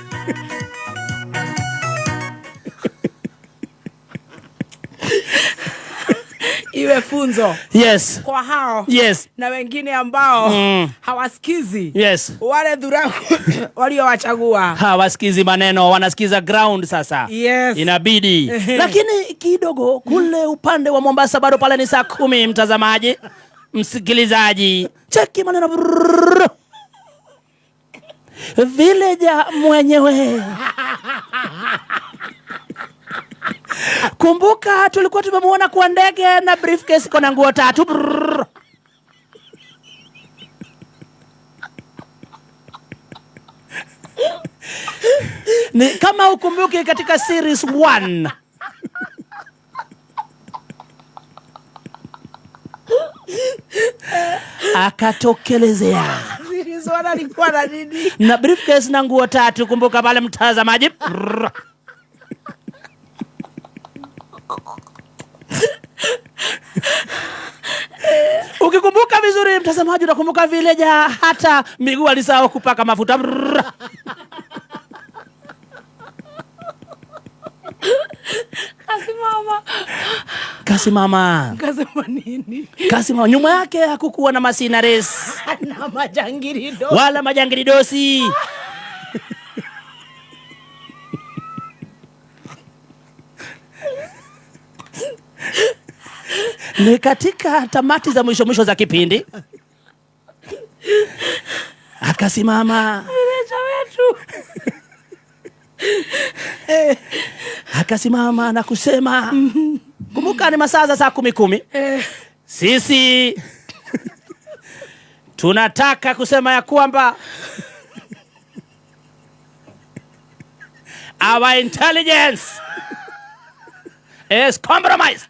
Iwe funzo kwa hao na wengine ambao hawasikizi wale dhuraku waliowachagua. Hawasikizi maneno, wanasikiza ground sasa. Inabidi. Lakini kidogo kule upande wa Mombasa bado pale ni saa 10, mtazamaji, msikilizaji. Cheki maneno brrrr. Villager mwenyewe. Kumbuka tulikuwa tumemuona kwa ndege na briefcase iko na nguo 3. Brrrr. Ni kama ukumbuke katika series 1. Akatokelezea. Series 1 alikuwa na nini? Na briefcase na nguo 3, kumbuka pale mtazamaji. Brrrr. Ukikumbuka vizuri mtazamaji, utakumbuka vile ja hata miguu alisahau kupaka mafuta. Brrr. Kasimama. Kasimama. Kasema nini? Kasimama. Nyuma yake hakukuwa na masinares. Na majangili dosi. Wala majangili dosi. Ni katika tamati za mwisho mwisho za kipindi. Akasimama. Mreja wetu. Akasimama na kusema, kumbuka ni masaa za saa 10:10. Sisi tunataka kusema ya kwamba our intelligence is compromised.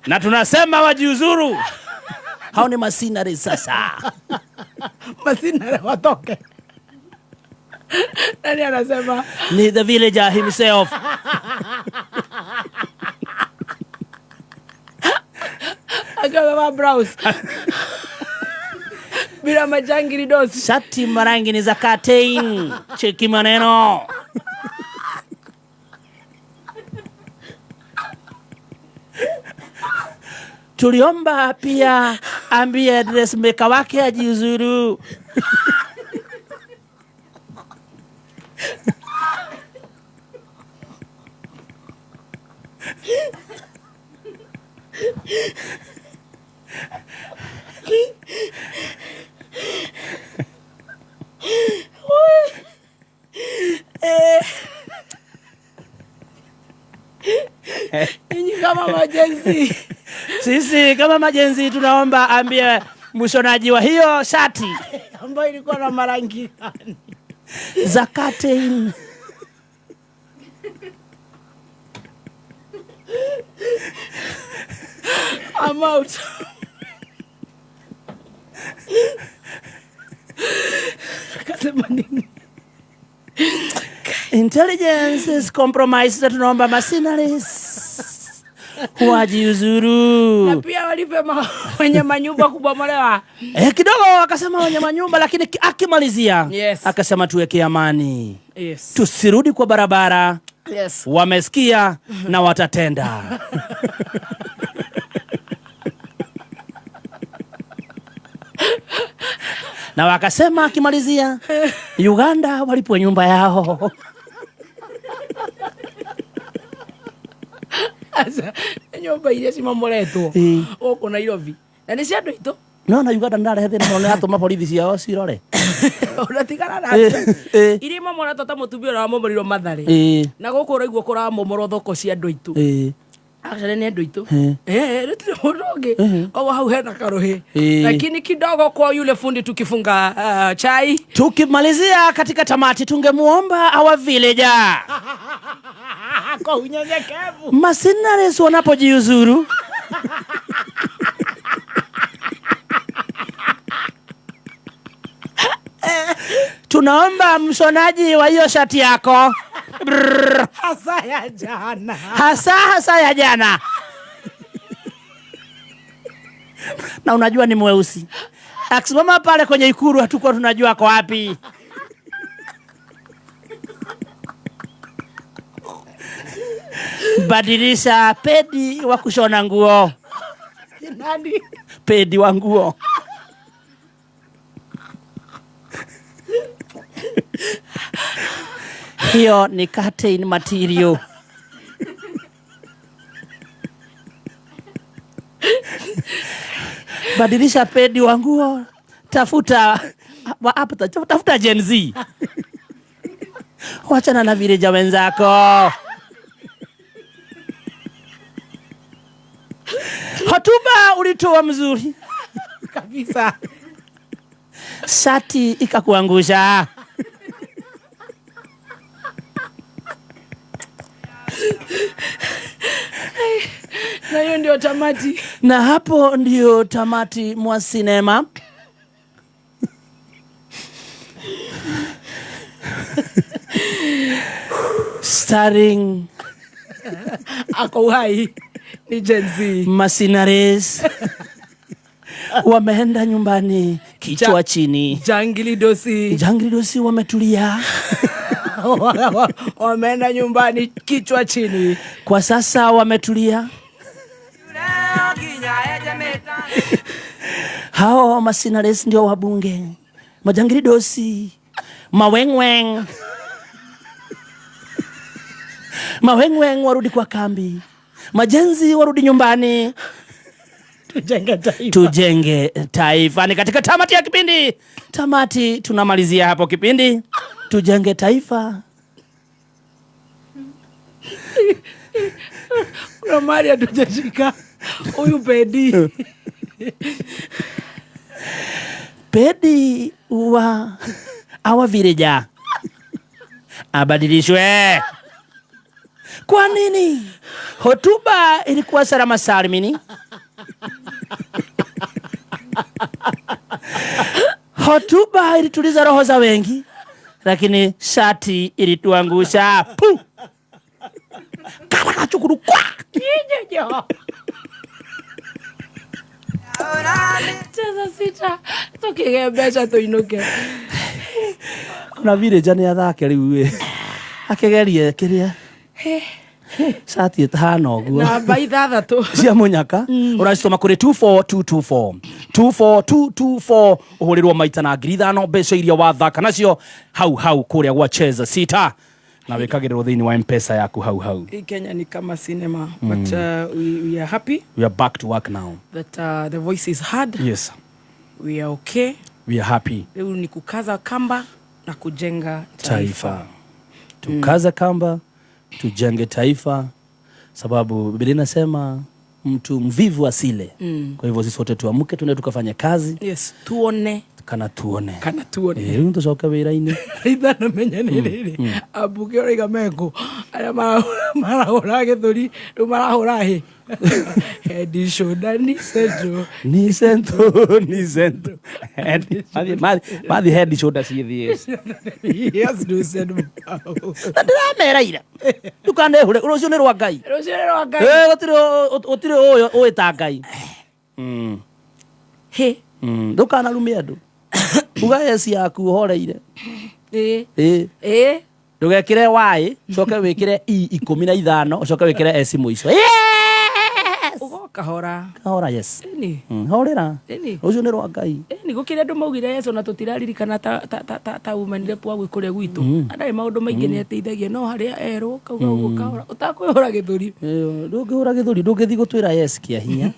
Na tunasema wajiuzuru. Hao ni masinari sasa. Masinari watoke. Nani anasema? Ni the villager himself. Akabeba blouse. Bila majangili dosi. Shati marangi ni za curtain. Cheki maneno. Tuliomba pia ambie dressmaker wake ajiuzuru. Ninyi kama majenzi. Sisi kama majenzi tunaomba ambie mshonaji wa hiyo shati ambayo ilikuwa na marangi gani? Za curtain. I'm out. Akasema nini? Intelligence is compromised. Tunaomba mercenaries wajiuzuru. Na pia walipe wenye manyumba kubomolewa. Kidogo akasema wenye manyumba, lakini akimalizia, akasema tuweke amani. Tusirudi kwa barabara. Wamesikia na watatenda. Na wakasema akimalizia, Uganda walipwe nyumba yao. Asa, nyumba iria cimomoretwo gũkũ Nairobi. Na nĩ cia andũ aitũ. No, na Uganda ndarehe thĩna mũno, nĩ atũma borithi ciao cirore. Ũratigana na atĩ. Iria imomoretwo ta mũtumia ũrĩa wamomorirwo Mathare. Na gũkũ ũraigua kũramomorwo thoko cia andũ aitũ. Actually nĩ andũ aitũ. Gũtirĩ mũndũ ũngĩ, koguo hau hena karuhi, lakini kidogo kwa yule fundi tukifunga chai. Tukimalizia katika tamati, tungemuomba our villager kwa unyenyekevu Masinares wanapojiuzuru tunaomba mshonaji wa hiyo shati yako. Brrr. Hasa ya jana. Hasa ya jana. Na unajua ni mweusi. Akisimama pale kwenye ikulu hatukuwa tunajua kwa wapi. Badilisha pedi wa kushona nguo. Nani? Pedi wa nguo. Hiyo ni curtain material. Badilisha pedi wa nguo. Tafuta tafuta Gen Z. Wachana na vileja wenzako. Hotuba ulitoa mzuri kabisa. Shati ikakuangusha. Na hiyo ndio tamati. Na hapo ndio tamati mwa sinema. Starring ako uhai ni Gen Z. Masinares wameenda nyumbani kichwa chini. Jangili dosi wametulia. Wameenda nyumbani kichwa chini. Kwa sasa wametulia. Hao Masinares ndio wabunge. Majangili dosi, mawengweng. Mawengweng warudi kwa kambi. Majenzi warudi nyumbani. Tujenge taifa. Tujenge taifa. Ni katika tamati ya kipindi. Tamati tunamalizia hapo kipindi. Tujenge taifa. Kuna mali hatujashika. Huyu pedi. Pedi wa awa vileja abadilishwe. Kwa nini? Hotuba ilikuwa salama salimini. Hotuba ilituliza roho za wengi, lakini shati ilituangusha. Pu! Karakachukuru kwa! Cheza sita. Tukige mbeca tuinuke. Kuna vile jani athake riu we. Akegerie kiria. Shati ĩtahana ũguo. Namba 6 cia mũnyaka. Ũracitũma kũrĩ 24224. 24224 ũhũrĩrwo maita na 5,000 mbeca iria wathaka nacio hau hau kũrĩa gwa Cheza Sita na wĩkagĩrĩrwo thĩinĩ wa M-Pesa yaku hau hau. Hii Kenya ni kama cinema, but we are happy. We are back to work now. That the voice is heard. Yes. We are okay. We are happy. Leo ni kukaza kamba na kujenga taifa. Tukaza kamba, tujenge taifa, sababu Biblia inasema mtu mvivu asile. Kwa hivyo sisi wote tuamke tuende tukafanye kazi. Yes, tuone kana tuone. Kana tuone. Rĩu tũcoke wĩra-inĩ. Itha na menya nĩ rĩrĩ. Ambunge oraiga meko arĩa marahũra gĩthũri rĩu marahũra hĩ. Head shoulder ni central. Ni central, ni central. Mathi head shoulder ciĩthiĩ. Yes, no send. Na ndĩramera ira. Ndũkanehure, rũciũ nĩ rwa Ngai. Rũciũ nĩ rwa Ngai. Gũtirĩ ũĩ ta Ngai. Hĩ. Ndũkanarume andũ. Uga yes yaku ũhoreire. Ĩ. Ndũgekĩre Y, ũcoke wĩkĩre E 15, ũcoke wĩkĩre S mũico. Ugo kahora. Kahora, yes. Ĩni. Horera. Ĩni. Rũciũ nĩ rwa Ngai. Ĩni gũkĩrĩ andũ maugire Yesu na tũtiraririkana ta umanire pwa gwĩ kũrĩa gwitũ. Andarĩ maũndũ maingĩ nĩ ateithagia no harĩa erwo kauga ũguo kahora. Ũtakwĩhũra gĩthũri. Ndũngĩhũra gĩthũri, ndũngĩthiĩ gũtwĩra yes kĩa hinya.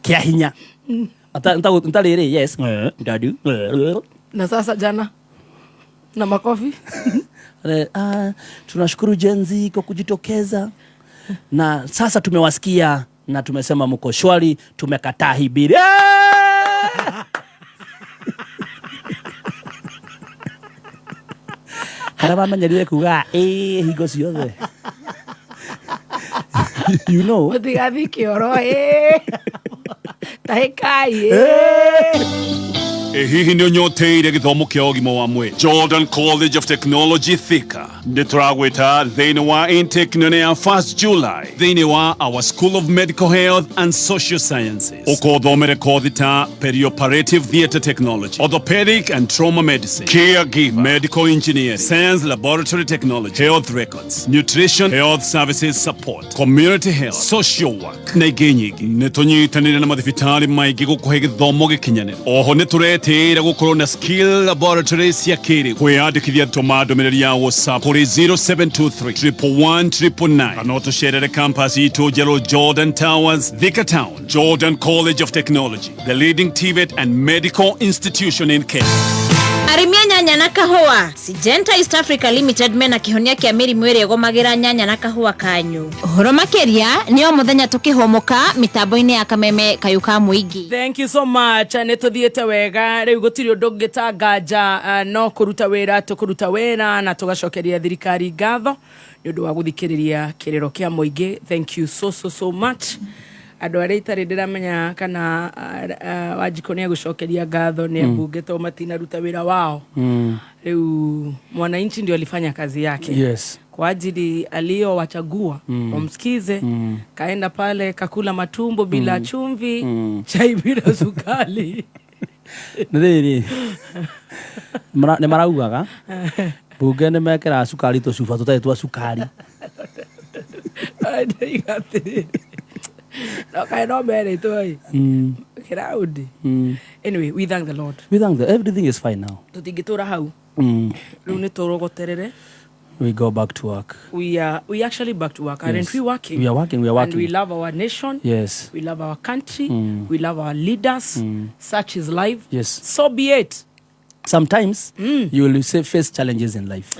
Kĩa hinya. Ntarĩrĩ yes. Ndadu. Na sasa jana na makofi. Tunashukuru Gen Z kwa kujitokeza. Na sasa tumewasikia na tumesema mko shwari, tumekataa hii bili. Harĩa mamenyerire kuga ĩĩ hingo ciothe. You know. Mũtigathiĩ kĩoro ĩ. Tahĩkai ĩ. Ĩ hihi nĩ ũnyoteire gĩthomo kĩa ũgima wa mwĩrĩ? Jordan College of Technology Thika nĩ tũragwĩta thĩinĩ wa intake nene ya 1st July thĩinĩ wa our School of Medical Health and Social Sciences. Ũkothomere kothi ta perioperative theatre technology, orthopedic and trauma medicine, caregiver, medical engineering, science laboratory technology, health records, nutrition, health services support, community health, social work na ingĩ nyingĩ. Nĩ tũnyitanĩire na mathibitarĩ maingĩ gũkũhe gĩthomo gĩkinyanĩru. Oho nĩ tũretĩĩra gũkorwo na skill laboratory cia kĩrĩu. Kwĩyandĩkithia tũma ndũmĩrĩri ya WhatsApp kũrĩ 0723 111 999 kana ũtũcerere campus itũ njerũ Jordan Towers, Thika Town. Jordan College of Technology, the leading TVET and medical institution in Kenya. Arĩmi a nyanya na kahũa, Syngenta East Africa Limited mena kĩhonia kĩa mĩrimũ ĩrĩa ĩgũmagĩra nyanya na kahũa kanyu. Ũhoro makĩria nĩ o mũthenya tũkĩhũmũka mĩtambo-inĩ ya Kameme Kayũ ka Mũingĩ. Thank you so much. Nĩ tũthiĩte wega rĩu gũtirĩ ũndũ ũngĩtanganja, no kũruta wĩra tũkũruta wĩra na tũgacokeria thirikari ngatho nĩ ũndũ wa gũthikĩrĩria kĩrĩro kĩa mũingĩ. Thank you so so so much. Andũ arĩa itarĩ ndĩramenya kana Wanjikũ nĩ egũcokeria ngatho nĩ ambunge tondũ matinaruta wĩra wao. Rĩu mwananchi ndio alifanya kazi yake kwa ajili aliyowachagua wamsikize. Kaenda pale kakula matumbo bila chumvi, chai bila sukari. Nĩ rĩrĩ nĩ maraugaga bunge nĩ mekĩraga cukari tũcuba tũtarĩ twa cukari. Ndaiga atĩrĩrĩ, no kaĩ no merĩtwo ĩ kĩraũndi. Anyway, we thank the Lord. We thank the, everything is fine now. Tũtingĩtũra hau rĩu nĩ tũrogoterere. We go back to work. We actually back to work. Aren't Yes. we working? We are working, we are And we working. love our nation. Yes. We love our country. We love our leaders. Such is life. So be it. Sometimes you will say, face challenges in life.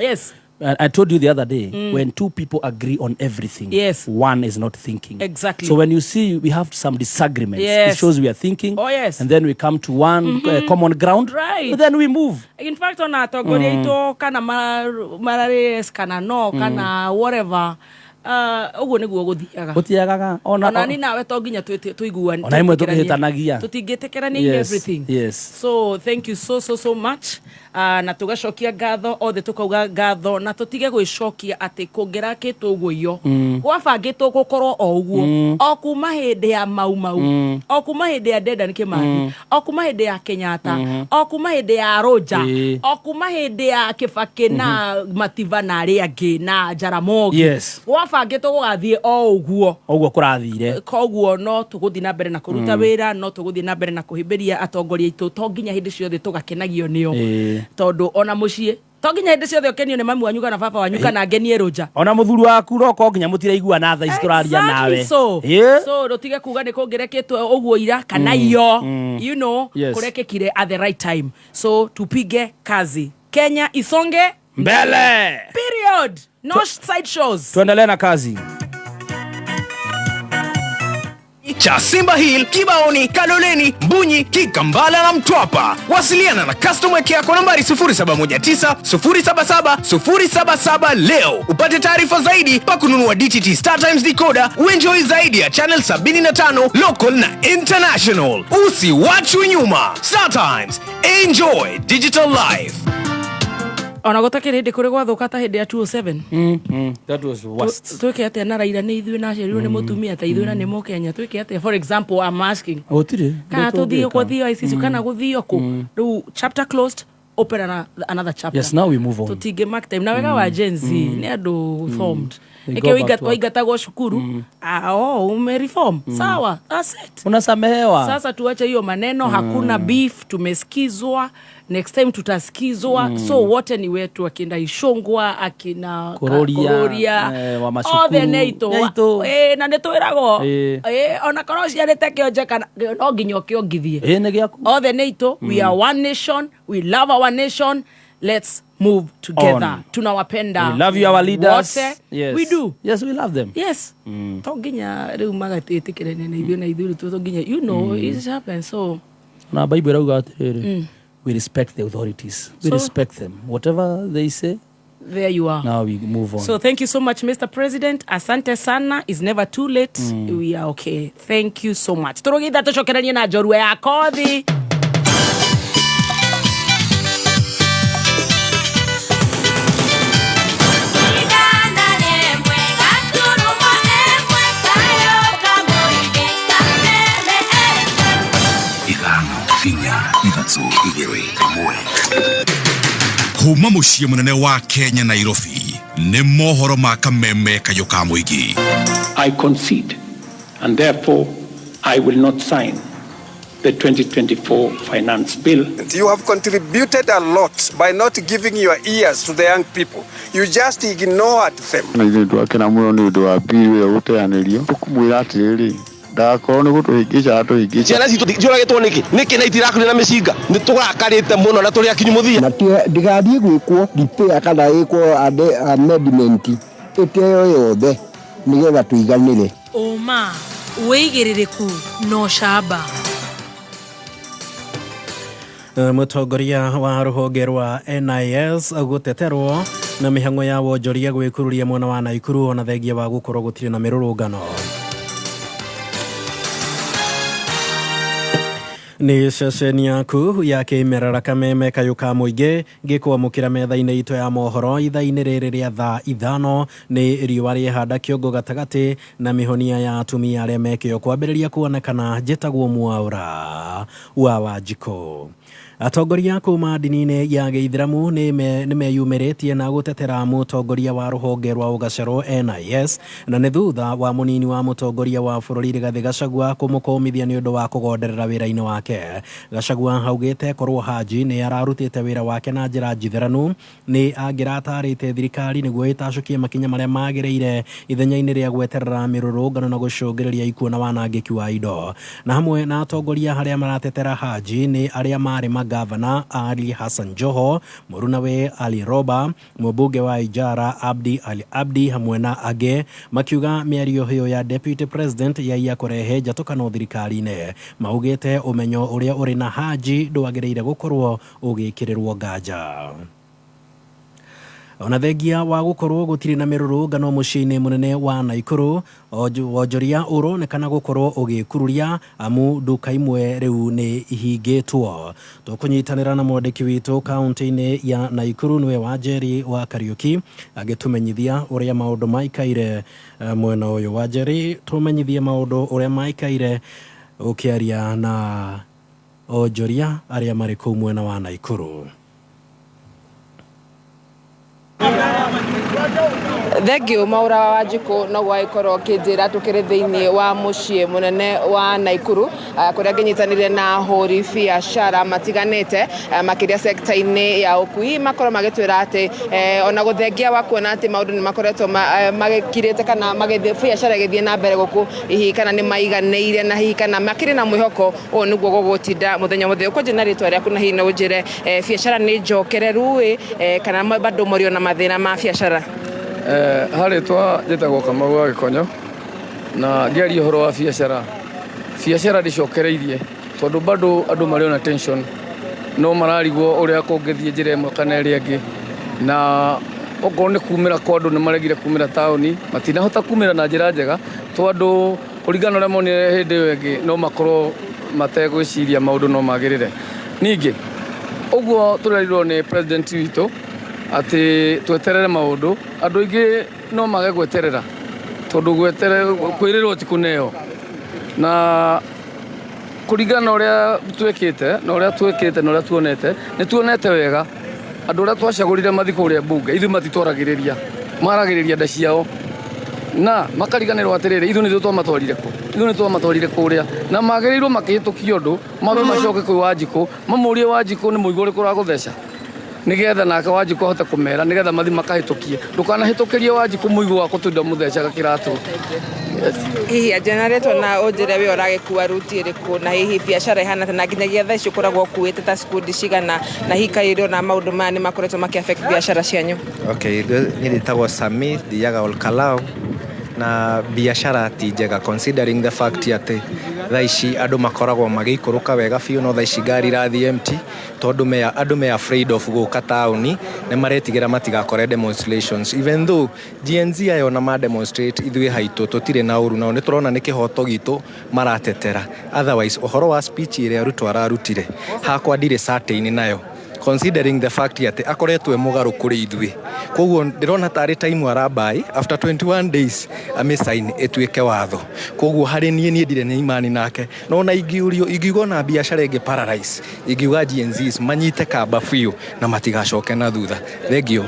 I told you the other day, when two people agree on everything, one is not thinking. So when you see we have some disagreements, it shows we are thinking. Oh, yes. And then we come to one common ground. Then we move. In fact, ona atongoria aitũ kana mararĩ kana no kana whatever, ũguo nĩguo gũthiaga. Gũtiagaga. Ona, ona ni nawe to nginya tũiguane. Ona imwe tũkĩhĩtanagia. Tũtingĩtĩkĩrania in everything. So thank you so so so much, na tũgacokia ngatho othe, tũkauga ngatho na tũtige gwĩcokia atĩ kũngĩrakĩtwo ũguo iyo gwabangĩtwo gũkorwo o ũguo o kuma hĩndĩ ya Mau Mau, o kuma hĩndĩ ya Dedan Kimathi, o kuma hĩndĩ ya Kenyatta, o kuma hĩndĩ ya Roja, o kuma hĩndĩ ya Kibaki na Mativa na arĩa angĩ na Jaramogi. Gwabangĩtwo gũgathiĩ o ũguo. Ũguo kũrathire. Koguo no tũgũthiĩ na mbere na kũruta wĩra, no tũgũthiĩ na mbere na kũhĩmbĩria atongoria aitũ. To nginya hĩndĩ ciothe tũgakenagio nĩo, tondũ ona mũciĩ to nginya hĩndĩ ciothe ũkenio nĩ mami wanyu kana baba wanyu kana ngenie rũnja. Ona mũthuri waku roko nginya mũtiraiguana thaa ici tũraria nawe. So so rũtige kuga nĩ kũngĩrekĩtwo ũguo ira kana iyo kũrekĩkire at the right time. So tupige kazi, Kenya isonge mbele. Period, no side shows. Tuendelee na kazi. Cha Simba Hill, Kibaoni, Kaloleni, Mbunyi, Kikambala na Mtwapa. Wasiliana na customer care kwa nambari 0719 077 077 leo upate taarifa zaidi pa kununua DTT Star Times decoder, uenjoy zaidi ya channel 75 local na international. Usiwachwe nyuma. Star Times, enjoy digital life. Ona gũtakĩrĩ hĩndĩ kũrĩ gwathuka ta hĩndĩ ya 207. That was worst. Twĩke atĩa na Raila? Nĩ ithuĩ na aciarirwo nĩ mũtumia ta ithuĩ na nĩ mũkenya, twĩke atĩa? For example, I'm asking. Gũtirĩ. Kana tũthiĩ Tũngĩka. gũthio ICC kana gũthio kũ rĩu? Chapter closed, open another chapter. Yes, now we move on. Tũtingĩ mark time na wega wa Gen Z nĩ andũ formed. They Nĩkĩo go back to work. waingatagwo cukuru. Ah, oh, umereform, sawa, that's it. Unasamehewa. Sasa tuache hiyo maneno. Hakuna beef, tumesikizwa, next time tutasikizwa. So wote ni wetu, akina Ishongwa, akina Kururia, Kururia, wa macukuru. Othe nĩ aitũ. Nĩ aitũ. Na nĩ twĩragwo ona korwo ũciarĩte kĩonje kana no nginya ũkĩongithie. Ĩ nĩ gĩaku. Othe nĩ aitũ. We are one nation, we love our nation, let's move together. On. Tunawapenda. We love you, our leaders. Wote. Yes. We do. Yes, we love them. Yes. To nginya rĩu magatĩtĩkĩrania na ithuĩ na ithuĩ rĩu to nginya you know it happens so Na Bible ĩrauga atĩrĩrĩ, we respect the authorities. We respect them. Whatever they say, there you are. Now we move on. So thank you so much, Mr. President. Asante sana. It's never too late. We are okay. Thank you so much. Tũrũgitha tũcokeranie na njorua ya kothi. Ithano inya ithatũ igĩrĩ ĩmwe. Kuma mũciĩ mũnene wa Kenya, Nairobi, nĩ mohoro ma kameme kayũ ka mũingĩ. I concede, and therefore I will not sign the 2024 finance bill. You have contributed a lot by not giving your ears to the young people. You just ignored them. Na ithuĩ twakena mũno nĩ ũndũ wa bill ĩyo gũteanĩrio tũkũmwĩra atĩrĩrĩ ndakorwo nĩ gũtũhĩngĩca atũhĩngĩca. Ciana citũ ciũragĩtwo nĩkĩ nĩkĩ na itirakurĩ na mĩcinga nĩ tũrakarĩte mũno na tũrĩ akinyu mũthia. Na ndĩgathiĩ gwĩkwo repair kana ĩkwo amendment ĩteo yothe nĩgetha tũiganĩre. Ũma, wĩigĩrĩrĩku na ũcamba. Mũtongoria wa rũhonge rwa NIS gũteterwo na mĩhang'o ya wonjoria gwĩkururia mwena wa Naikuru ona thengia wa gũkorwo gũtirĩ na mĩrũrũngano. Nĩ ceceni yaku ya kĩmerera kameme kayũ ka mũingĩ ngĩkwamũkĩra metha-inĩ itũ ya mohoro ithaa-inĩ rĩrĩ rĩa thaa 5 nĩ riũa rĩehanda kĩongo gatagatĩ na mĩhonia ya atumia arĩa mekĩo kwambĩrĩria kuonekana. Njĩtagwo Mwaũra wa Wanjikũ. Atongoria kuma ndini-inĩ ya gĩithĩramu nĩ meyumĩrĩtie na gũtetera mũtongoria wa rũhonge rwa ũgacerwo NIS na nĩ thutha wa mũnini wa mũtongoria wa bũrũri Rigathĩ Gachagua kũmũkũmithia nĩ ũndũ wa kũgonderera wĩra-inĩ wake. Gachagua augĩte korwo Haji nĩ ararutĩte wĩra wake na njĩra njitheranu nĩ angĩratarĩte thirikari nĩguo ĩtacũkie makinya marĩa magĩrĩire ithenya-inĩ rĩa gweterera mĩrũrũngano na gũcũngĩrĩria ikuũ na wanangĩki wa indo. Na hamwe na atongoria arĩa maratetera Haji nĩ arĩa marĩ Gavana Ali Hassan Joho, mũrunawe Ali Roba, mũmbunge wa Ijara Abdi Ali Abdi hamwe na angĩ makiuga mĩario ĩyo ya Deputy President yaiya kũrehe njatũkano thirikari-inĩ. Maugĩte ũmenyo ũrĩa ũrĩ na Haji ndwagĩrĩire gũkorwo ũgĩkĩrĩrwo nganja. Ona thengia wa gũkorwo gũtirĩ na mĩrũrũngano mũciĩ-inĩ mũnene wa Naikuru, wonjoria ũronekana gũkorwo ũgĩkururia amu nduka imwe rĩu nĩ ihingĩtwo. Tũkũnyitanĩra na mwandĩki witũ kaunti-inĩ ya Naikuru nĩwe Wanjeri wa Kariuki agĩtũmenyithia ũrĩa maũndũ maikaire mwena ũyũ. Wanjeri, tũmenyithie maũndũ ũrĩa maikaire ũkĩaria na onjoria arĩa marĩ kũu mwena wa Naikuru. Thengiũ Mwaũra wa Wanjikũ no gwagĩkorwo ũkĩnjĩra tũkĩrĩ thĩinĩ wa mũciĩ mũnene wa Naikuru kũrĩa ngĩnyitanĩire na ahũri biacara matiganĩte makĩria sekta-inĩ ya ũkui makorwo magĩtwĩra atĩ ona gũthengia wa kuona atĩ maũndũ nĩ makoretwo magĩkirĩte kana biacara ĩgĩthiĩ na mbere gũkũ hihi kana nĩ maiganĩire na hihi kana makĩrĩ na mwĩhoko ũũ nĩguo gũgũtinda mũthenya mũthenya. Ũkwanjia na rĩtwa rĩaku na hihi no ũnjĩre biacara nĩ njokereru ĩ kana bado mũrĩ ona mathĩna ma biacara? Harĩ twa njĩtagwo Kamau wa Gĩkonyo na ngĩaria ũhoro wa biacara, biacara ndĩcokereirie tondũ bado andũ marĩ ona tension no mararigwo ũrĩa kũngĩthiĩ njĩra ĩmwe kana ĩrĩa ĩngĩ, na okorwo nĩ kumĩra kwa andũ nĩ maregire kumĩra taũni matinahota kumĩra na njĩra njega tondũ kũringana na ũrĩa monire hĩndĩ ĩyo ĩngĩ no makorwo mategwĩciria maũndũ no magĩrĩre. Ningĩ ũguo tũrerirwo nĩ president witũ atĩ tweterere maũndũ, andũ aingĩ no mage gweterera tondũ kwĩrĩrwo ti kũneo, na kũringana na ũrĩa twĩkĩte na ũrĩa twĩkĩte na ũrĩa tuonete nĩ tuonete wega andũ arĩa twacagũrire mathiĩ kũrĩa mbunge ithuĩ matitwaragĩrĩria, maragĩrĩria nda ciao na makariganĩrwo atĩrĩrĩ ithuĩ nĩthuĩ twamatwarire kũ, ithuĩ nĩ twamatwarire kũrĩa na magĩrĩirwo makĩhĩtũkia ũndũ mambe macoke kwĩ Wanjikũ mamũrie Wanjikũ nĩ mũigũ ũrĩkũ ũragũtheca. Nigetha nake Wanjikũ ahote kũmera nigetha mathi makahĩtũkie. Ndũkanahĩtũkĩrie Wanjikũ mũigũ wa kũtunda mũthecaga kĩratũ. Hihi anjĩra rĩtwa na ũnjĩre wĩ ũragĩkua ruti ĩrĩkũ na hihi biacara ĩhana atĩa, na nginyagia thaa ici ũkoragwo ũkuĩte ta cikundi cigana, na hihi kaĩ ũrona maũndũ maya nĩ makoretwo makĩ affect biacara cianyu? Okay, niĩ ndĩtagwo Sami, thiaga Olkalau na biacara ti njega considering the fact atĩ thaa ici andũ makoragwo magĩikũrũka wega biũ, no thaa ici ngari irathiĩ empty tondũ andũ me afraid of gũka taũni, nĩ maretigĩra matigakore demonstrations, even though Gen Z aya ona ma demonstrate ithuĩ haitũ tũtirĩ na ũru nao, nĩ tũrona nĩ kĩhoto gitũ maratetera. Otherwise ũhoro wa speech ĩrĩa Ruto ararutire, hakwa ndirĩ certain nayo considering the fact atĩ akoretwo e mũgarũ kũrĩ ithuĩ, koguo ndĩrona tarĩ time arabai after 21 days amĩsign ĩtuĩke watho. Koguo harĩ niĩ ndirĩ na imani nake, no na ingĩũrio ingiuga ona biacara ĩngĩ paralyze, ingiuga Gen Zs manyite kamba biũ na matigacoke na thutha. Thank you.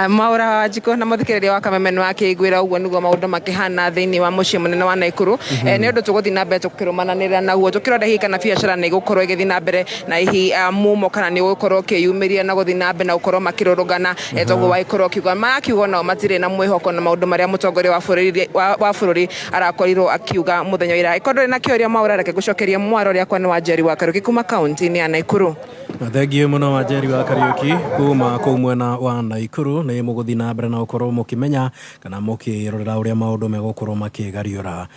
Mwaura wa Wanjikũ na mũthikĩrĩria wa Kameme nĩ wakĩiguĩra ũguo nĩguo maũndũ makĩhana thĩinĩ wa mũciĩ mũnene wa Naikuru. Nĩ ũndũ tũgũthiĩ na mbere tũkĩrũmananĩra naguo tũkĩrora hihi kana biacara nĩ ĩgũkorwo ĩgĩthiĩ na mbere na hihi mumo kana nĩ ũgũkorwo ũkĩyumĩria na gũthiĩ na mbere na gũkorwo makĩrũrũngana. Toguo wagĩkorwo ũkiuga marakiuga nao matirĩ na mwĩhoko na maũndũ marĩa mũtongoria wa bũrũri arakorirwo akiuga mũthenya wa ira. Ĩkorwo ndũrĩ na kĩũria Mwaura, reke ngũcokerie mwaro rĩakwa nĩ Wanjeri wa Kariũki kuma kaunti-inĩ ya Naikuru. Thengiũ mũno Wanjeri wa Kariũki kuma kũu mwena wa Naikuru. Nĩ mũgũthiĩ na mbere na gũkorwo mũkĩmenya kana mũkĩrorera ũrĩa maũndũ megũkorwo makĩgariũra.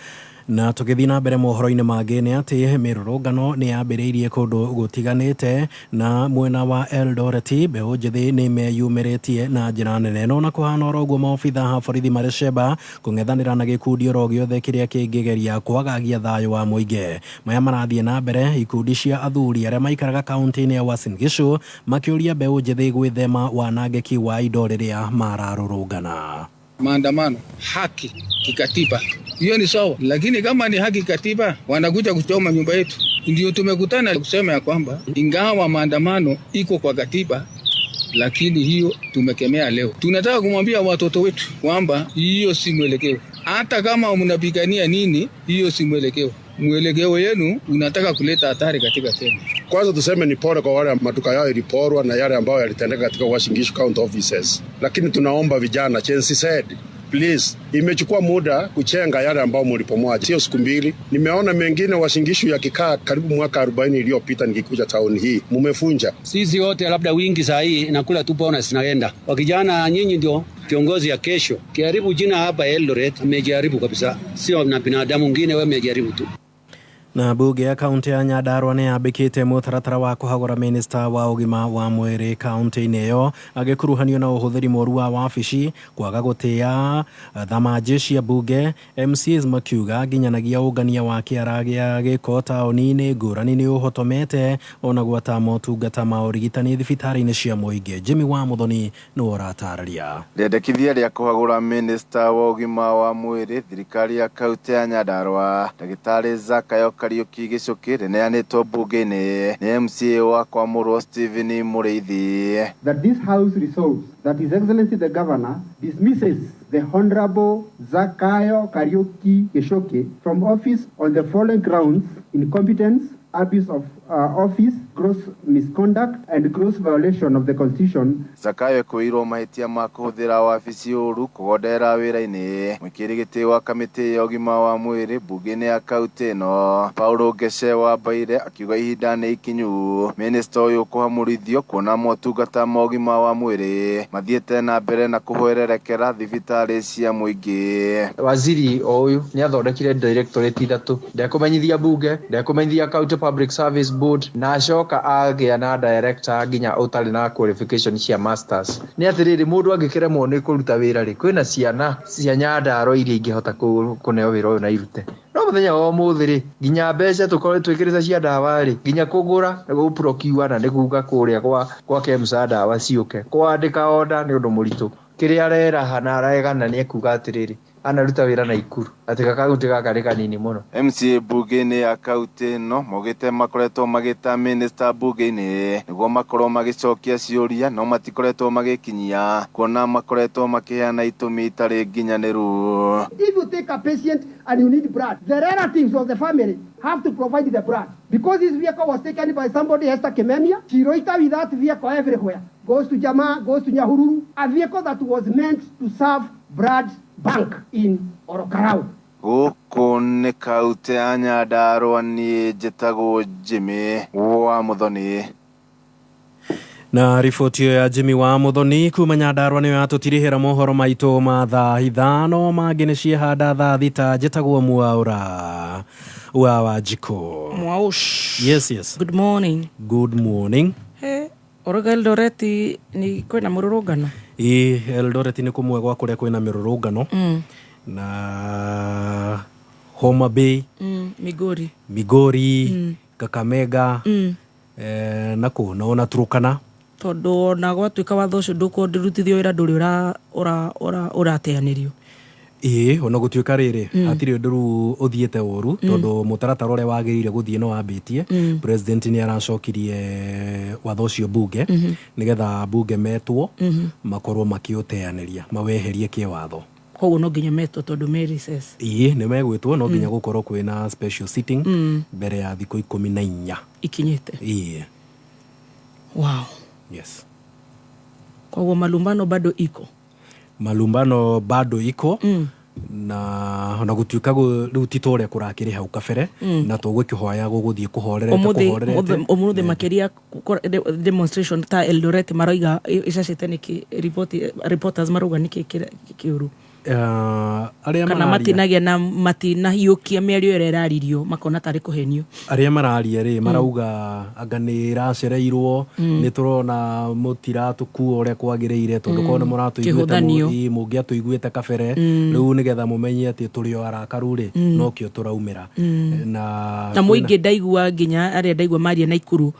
Na tũgĩthiĩ na mbere mohoro-inĩ mangĩ nĩ atĩ mĩrũrũngano nĩ yambĩrĩirie kũndũ gũtiganĩte na mwena wa Eldoret mbeũ njĩthĩ nĩ meyumĩrĩtie na njĩra nene. No na kũhana oro ũguo maobitha a borithi marĩ Sheba kũng'ethanĩra na gĩkundi oro gĩothe kĩrĩa kĩngĩgeria kwagagia thayũ wa mũingĩ. Maya marathiĩ na mbere ikundi cia athuri arĩa maikaraga kaunti-inĩ ya Uasin Gishu makĩũria mbeũ njĩthĩ gwĩthema wanangĩki wa indo rĩrĩa mararũrũngana. Maandamano haki kikatiba, hiyo ni sawa, lakini kama ni haki kikatiba wanakuja kuchoma nyumba yetu. Ndio tumekutana kusema ya kwamba ingawa maandamano iko kwa katiba, lakini hiyo tumekemea leo. Tunataka kumwambia watoto wetu kwamba hiyo si mwelekeo. Hata kama mnapigania nini, hiyo si mwelekeo. Mwelekeo yenu unataka kuleta hatari katika Kenya. Kwanza tuseme ni pole kwa wale maduka yao iliporwa na yale ambayo yalitendeka katika Uasin Gishu County offices. Lakini tunaomba vijana, Chelsea said, please, imechukua muda kuchenga yale ambao mlipomoa, sio siku mbili. Nimeona mengine Uasin Gishu yakikaa karibu mwaka 40 iliyopita nikikuja town hii, mumefunja. Sisi wote labda wingi saa hii nakula tu bonus naenda. Wakijana nyinyi ndio kiongozi ya kesho. Kiharibu jina hapa Eldoret, amejaribu kabisa. Sio na binadamu mwingine, wewe umejaribu tu. Na bunge ya kaunti ya Nyandarua nĩ yambĩkĩte mũtaratara wa kũhagũra minista wa ũgima wa mwĩrĩ kaunti-inĩ ĩyo agĩkuruhanio na ũhũthĩri mũru wa wabici, kwaga gũtĩa thamanjĩ cia bunge. MCAs makiuga nginyanagia ũngania wa kĩara gĩa gĩko taũni-inĩ ngũrani nĩ ũhotomete ona gwata motungata ma ũrigitani thibitarĩ-inĩ cia mũingĩ. Jimmy wa Muthoni nĩwe ũratarĩria. Rĩendekithia rĩa kũhagũra minista wa ũgima wa mwĩrĩ thirikari ya kaunti ya Nyandarua ndagĩtarĩ Zakayo Kariuki Gichuki rĩneanĩtwo bunge-inĩ nĩ MCA wa Kwamũrwo Stephen Mũrĩithi. That this house resolves that His Excellency the Governor dismisses the Honorable Zakayo Kariuki Gichuki from office on the following grounds: incompetence, abuse of office, gross misconduct, and gross violation of the Constitution. Zakayo kwĩirwo mahĩtia ma kũhũthĩra wabici ũru kũgondera wĩra-inĩ. Mwĩkĩri gĩtĩ wa kamĩtĩ ya ũgima wa mwĩrĩ bunge-inĩ ya kaunti ĩno Paulo Ngeshe wa Mbaire akiuga ihinda nĩ ikinyu minista ũyũ kũhamũrithio kuona motungata ma ũgima wa mwĩrĩ mathiĩte na mbere na kũhwererekera thibitarĩ cia mũingĩ. Waziri o ũyũ nĩ athondekire directorate ithatũ, ndekũmenyithia bunge, ndekũmenyithia County Public Service Board, na acoka agĩa na director nginya ũtarĩ na qualification cia masters. Nĩ atĩrĩrĩ, mũndũ angĩkĩremwo nĩ kũruta wĩra rĩ, kwĩna ciana cia Nyandarua iria ingĩhota kũneo wĩra ũyũ na irute. No mũthenya wa ũmũthĩ rĩ, nginya mbeca tũkorwo twĩkĩrĩte cia ndawa rĩ, nginya kũgũra gũprocure na nĩ kuga kũrĩa kwa KEMSA ndawa ciũke, kwandĩka order nĩ ũndũ mũritũ. Kĩrĩa areraha na aregana nĩ ekuga atĩrĩrĩ, anaruta wĩra Naikuru atĩ gakaunti gaka nĩ kanini mũno. MCA bunge-inĩ ya kaunti ĩno maugĩte makoretwo magĩta minista bunge-inĩ nĩguo makorwo magĩcokia ciũria no matikoretwo magĩkinyia kuona makoretwo makĩheana itũmi itarĩ nginyanĩru. If you take a patient and you need blood, the relatives of the family have to provide the blood. Because this vehicle was taken by somebody, Esther Kimemia, she loitered with that vehicle everywhere, goes to Jamaa, goes to Nyahururu, a vehicle that was meant to serve Brad Bank in Ol Kalou. Gũkũ nĩ kautĩ ya Nyandarua, niĩ njĩtagwo Jimmy wa Muthoni. Na riboti ĩyo ya Jimmy wa Muthoni kuma Nyandarua nĩyo yatũtirihĩra mohoro maitũ ma thaa 5. Mangĩ nĩ ciehanda thaa 6. Njĩtagwo Mwaũra wa Wanjikũ. Mwaush. Yes. Good morning. Good morning. He, Oroga Eldoret ni kwĩna mũrũrũngano. Ĩ, Eldoret nĩ kũmwe gwa kũrĩa kwĩna mĩrũrũngano na Homa Bay, Migori. Migori, Kakamega, na kũ na ona Turkana. Tondũ ona gwatuĩka watho ũcio ndũkorwo ndũrutithio wĩra, ndũrĩ ũrateanĩrio. Ĩĩ, ona gũtuĩka rĩrĩ, hatirĩ ũndũ rĩu ũthiĩte ũru, tondũ mũtaratara ũrĩa wagĩrĩire gũthiĩ no wambĩtie. President nĩ aracokirie watho ũcio bunge, nĩgetha bunge metwo makorwo makĩũteanĩria, maweherie kĩwatho. Koguo no nginya metwo tondũ me recess. Ĩĩ, nĩ megwĩtwo, no nginya gũkorwo kwĩna special sitting mbere ya thikũ 14 ikinyĩte. Ĩĩ. Wow. Yes. Koguo malumbano bado iko. Malumbano bado iko, na ona gũtuĩka rĩu ti ta ũrĩa kũrakĩrĩ hau kabere, na tũgũkĩhoya gũgũthiĩ kũhorerete. Ũmũthĩ. Kũhorerete. Ũmũthĩ makĩria demonstration ta Eldoret maroiga icacĩte nĩkĩ? Reporters marauga nĩkĩ kĩũru? Arĩa kana mararia matinagia na matinahiũkia mĩario ĩrĩa ĩraririo, makona tarĩ kũhenio. Arĩa mararia rĩ, marauga anga nĩ ĩracereirwo, nĩ tũrona mũtiratũkua ũrĩa kwagĩrĩire, tondũ korwo nĩ mũratũiguĩte Kĩhũthanio. Ĩ, mũngĩatũiguĩte kabere. Rĩu nĩgetha mũmenye atĩ tũrĩ o arakaru rĩ, nokĩo tũraumĩra na Na mũingĩ ndaigua, nginya arĩa ndaigua maria Naikuru,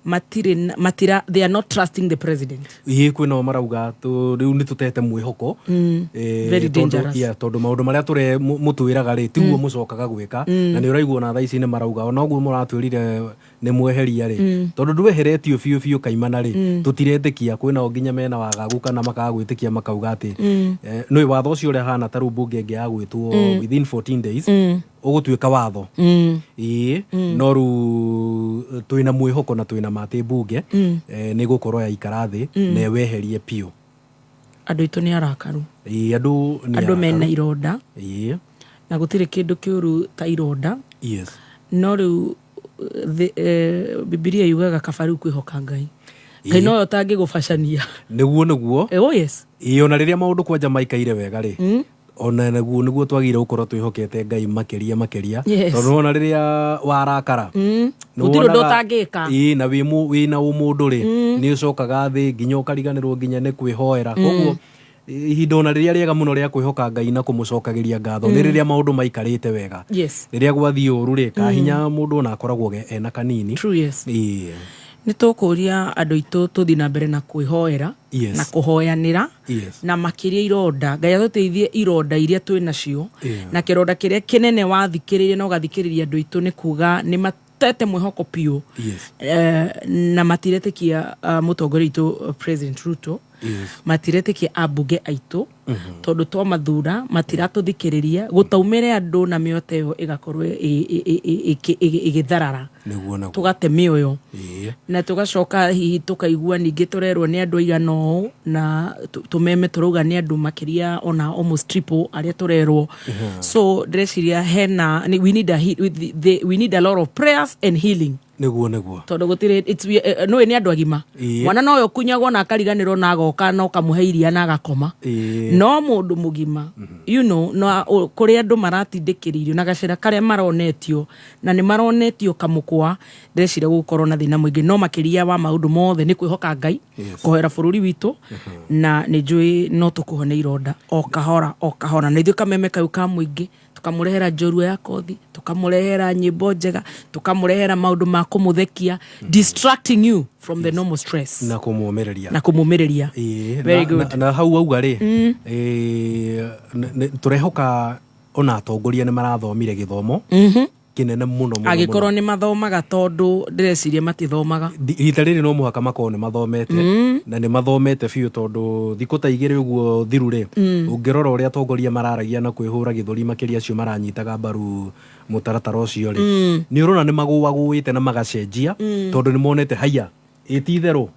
matirĩ matira, they are not trusting the president. Ĩ, kwĩnao marauga rĩu nĩ tũtete mwĩhoko. Very dangerous. Yeah, tondũ maũndũ marĩa tũre mũtwĩraga rĩ, tiguo mũcokaga gwĩka. Na nĩ ũraigua ona thaa ici nĩ marauga ona ũguo mũratwĩrire nĩ mweheria rĩ, tondũ ndweheretio biũ biũ kaimana rĩ, tũtiretĩkia. Kwĩnao nginya mena wagagu kana makaga gwĩtĩkia, makauga atĩ nĩ watho ũcio ũrĩa hana ta rĩu mbunge ĩngĩ ya gwĩtwo within 14 days ũgũtuĩka watho. Ĩĩ, no rĩu twĩna mwĩhoko na twĩna matĩ mbunge nĩ gũkorwo yaikara thĩ na ĩweherie biũ. Andũ aitũ nĩ arakaru. Ĩĩ, andũ nĩ Andũ mena arakaru. ironda. Na gũtirĩ kĩndũ kĩũru ta ironda. No rĩu Bibilia yugaga kaba rĩu kwĩhoka Ngai. Ngai nowe ũtangĩgũbacania. Nĩguo. Oh yes. Ĩĩ, ona rĩrĩa maũndũ kwanja maikaire wega rĩ, ona nĩguo twagĩrĩire gũkorwo twĩhokete Ngai makĩria makĩria, tondũ ona rĩrĩa warakara, nĩ Gũtirĩ ũndũ ũtangĩka. Ĩĩ, na wĩna ũmũndũ rĩ, nĩ ũcokaga thĩ nginya ũkariganĩrwo nginya nĩ kwĩhoera. Koguo ihinda ona rĩrĩa rĩega mũno rĩa kwĩhoka Ngai na kũmũcokagĩria ngatho nĩ rĩrĩa maũndũ maikarĩte wega. Rĩrĩa gwathiĩ ũru rĩ, kahinya mũndũ ona akoragwo ena kanini. True, yes. Ĩĩ. Nĩ tũkũria andũ aitũ tũthiĩ na mbere na kwĩhoera na kũhoyanĩra, na makĩria ironda. Ngai atũteithie ironda iria twĩ nacio, na kĩronda kĩrĩa kĩnene wathikĩrĩria na ũgathikĩrĩria andũ aitũ nĩ kuga nĩ matete mwĩhoko biũ, na matiretĩkia mũtongoria witũ, President Ruto, matiretĩkia ambunge aitũ, tondũ twamathura matiratũthikĩrĩria, gũtaumĩre andũ na mĩoto ĩyo ĩgakorwo ĩgĩtharara, Nĩguo. tũgate mĩoyo, na tũgacoka hihi tũkaigua ningĩ tũrerwo nĩ andũ aigana ũũ, na tũmeme tũrauga nĩ andũ makĩria ona almost triple arĩa tũrerwo. So ndĩreciria hena we need a, he- the, the, we need a lot of prayers and healing. Nĩguo. Tondũ gũtirĩ nĩũĩ nĩ andũ agima. Mwana nowe ũkunyagwo na akariganĩrwo na agoka na ũkamũhe iria na agakoma, no mũndũ mũgima, no kũrĩ andũ maratindĩkĩrĩirio na gacĩra karĩa maronetio, na nĩ maronetio kamũkwa. Ndĩreciria gũgũkorwo na thĩna mũingĩ, no makĩria wa maũndũ mothe nĩ kwĩhoka Ngai, kũhoera bũrũri witũ, na nĩ njũĩ no tũkũhone ironda o kahora o kahora. Na ithuĩ kameme kau ka mũingĩ tukamũrehera njorua ya kothi, tukamũrehera nyĩmbo njega, tukamũrehera maũndũ ma kũmũthekia, distracting you from the normal stress. Na kũmũmĩrĩria. Na kũmũmĩrĩria. Very good. Na hau auga rĩ, tũrehoka ona atongoria nĩ marathomire gĩthomo kĩnene mũno mũno. Angĩkorwo Mũno. nĩ mathomaga, tondũ ndĩreciria matithomaga. Rita rĩrĩ no mũhaka makorwo nĩ mathomete, na nĩ mathomete biũ, tondũ thikũ ta 2 ũguo thiru rĩ, ũngĩrora ũrĩa atongoria mararagia na kwĩhũra gĩthũri, makĩria acio maranyitaga mbaru mũtaratara ũcio rĩ, nĩ ũrona nĩ magũagũĩte na magacenjia, tondũ nĩ monete haiya ĩ ti itherũ.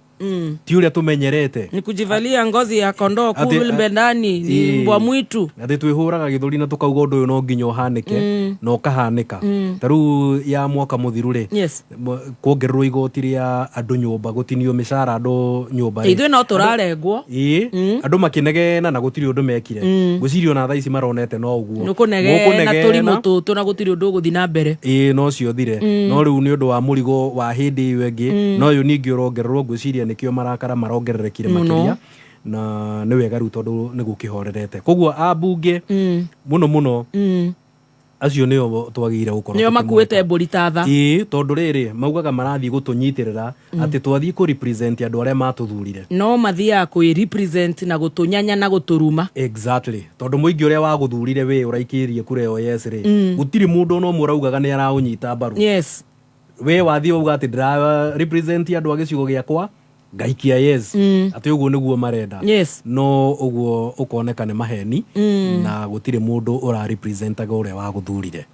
Ti ũrĩa tũmenyerete. Ni kujivalia ngozi ya kondoo, kumbe ndani ni mbwa mwitu. Atĩ twĩhũraga gĩthũri na tũkauga ũndũ ũyũ no nginya ũhanĩke, na ũkahanĩka. Ta rĩu ya mwaka mũthiru rĩ, kuongererwo igoti rĩa andũ nyũmba, gũtinio mĩcara andũ nyũmba rĩ. Ithuĩ no tũrarengwo. Ĩĩ, andũ makĩnegena na gũtirĩ ũndũ mekire. Ngwĩciria ona thaa ici maronete no ũguo. Nĩ kũnegena. Mũkũnegena. Tũrimũ tũtũ na gũtirĩ ũndũ ũgũthiĩ na mbere. Ĩĩ, no cio thire. No rĩu nĩ ũndũ wa mũrigo wa hĩndĩ ĩyo ĩngĩ, no ũyũ ningĩ ũrongererwo, ngwĩciria nĩkĩo marakara marongererekire Mũno. makĩria. Na nĩ wega rĩu tondũ nĩ gũkĩhorerete, koguo ambunge mũno mũno, acio nĩo twagĩrĩire gũkorwo nĩo tũkĩmoeka. Makuĩte mbũri ta tha. Ĩĩ, tondũ rĩrĩ maugaga marathiĩ gũtũnyitĩrĩra, atĩ twathiĩ kũ represent andũ arĩa matũthurire. No mathiaga kwĩ represent na gũtũnyanya na gũtũruma. Exactly, tondũ mũingĩ ũrĩa wagũthurire wĩ ũraikĩrie kura ĩyo yes rĩ, gũtirĩ mũndũ ona ũmwe ũraugaga nĩ araũnyita mbaru. We wathiĩ wauga atĩ ndĩra represent andũ a gĩcigo gĩakwa, ngaikia yes, atĩ ũguo nĩguo marenda. No ũguo ũkoneka nĩ maheni, na gũtirĩ mũndũ ũra representaga ũrĩa wagũthurire.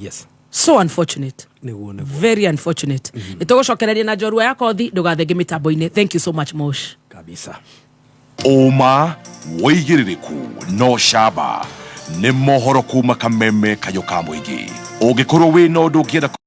Yes. So unfortunate. Nĩguo, nĩguo. Very unfortunate. Nĩ tũgũcokereria na njorua ya kothi, ndũgathenge mĩtambo-inĩ. Thank you so much, Mosh. Kabisa. Ũma, wĩigĩrĩrĩku no camba nĩ mohoro kuma Kameme Kayũ ka Mũingĩ. Ũngĩkorwo wĩna ũndũ ũngĩenda.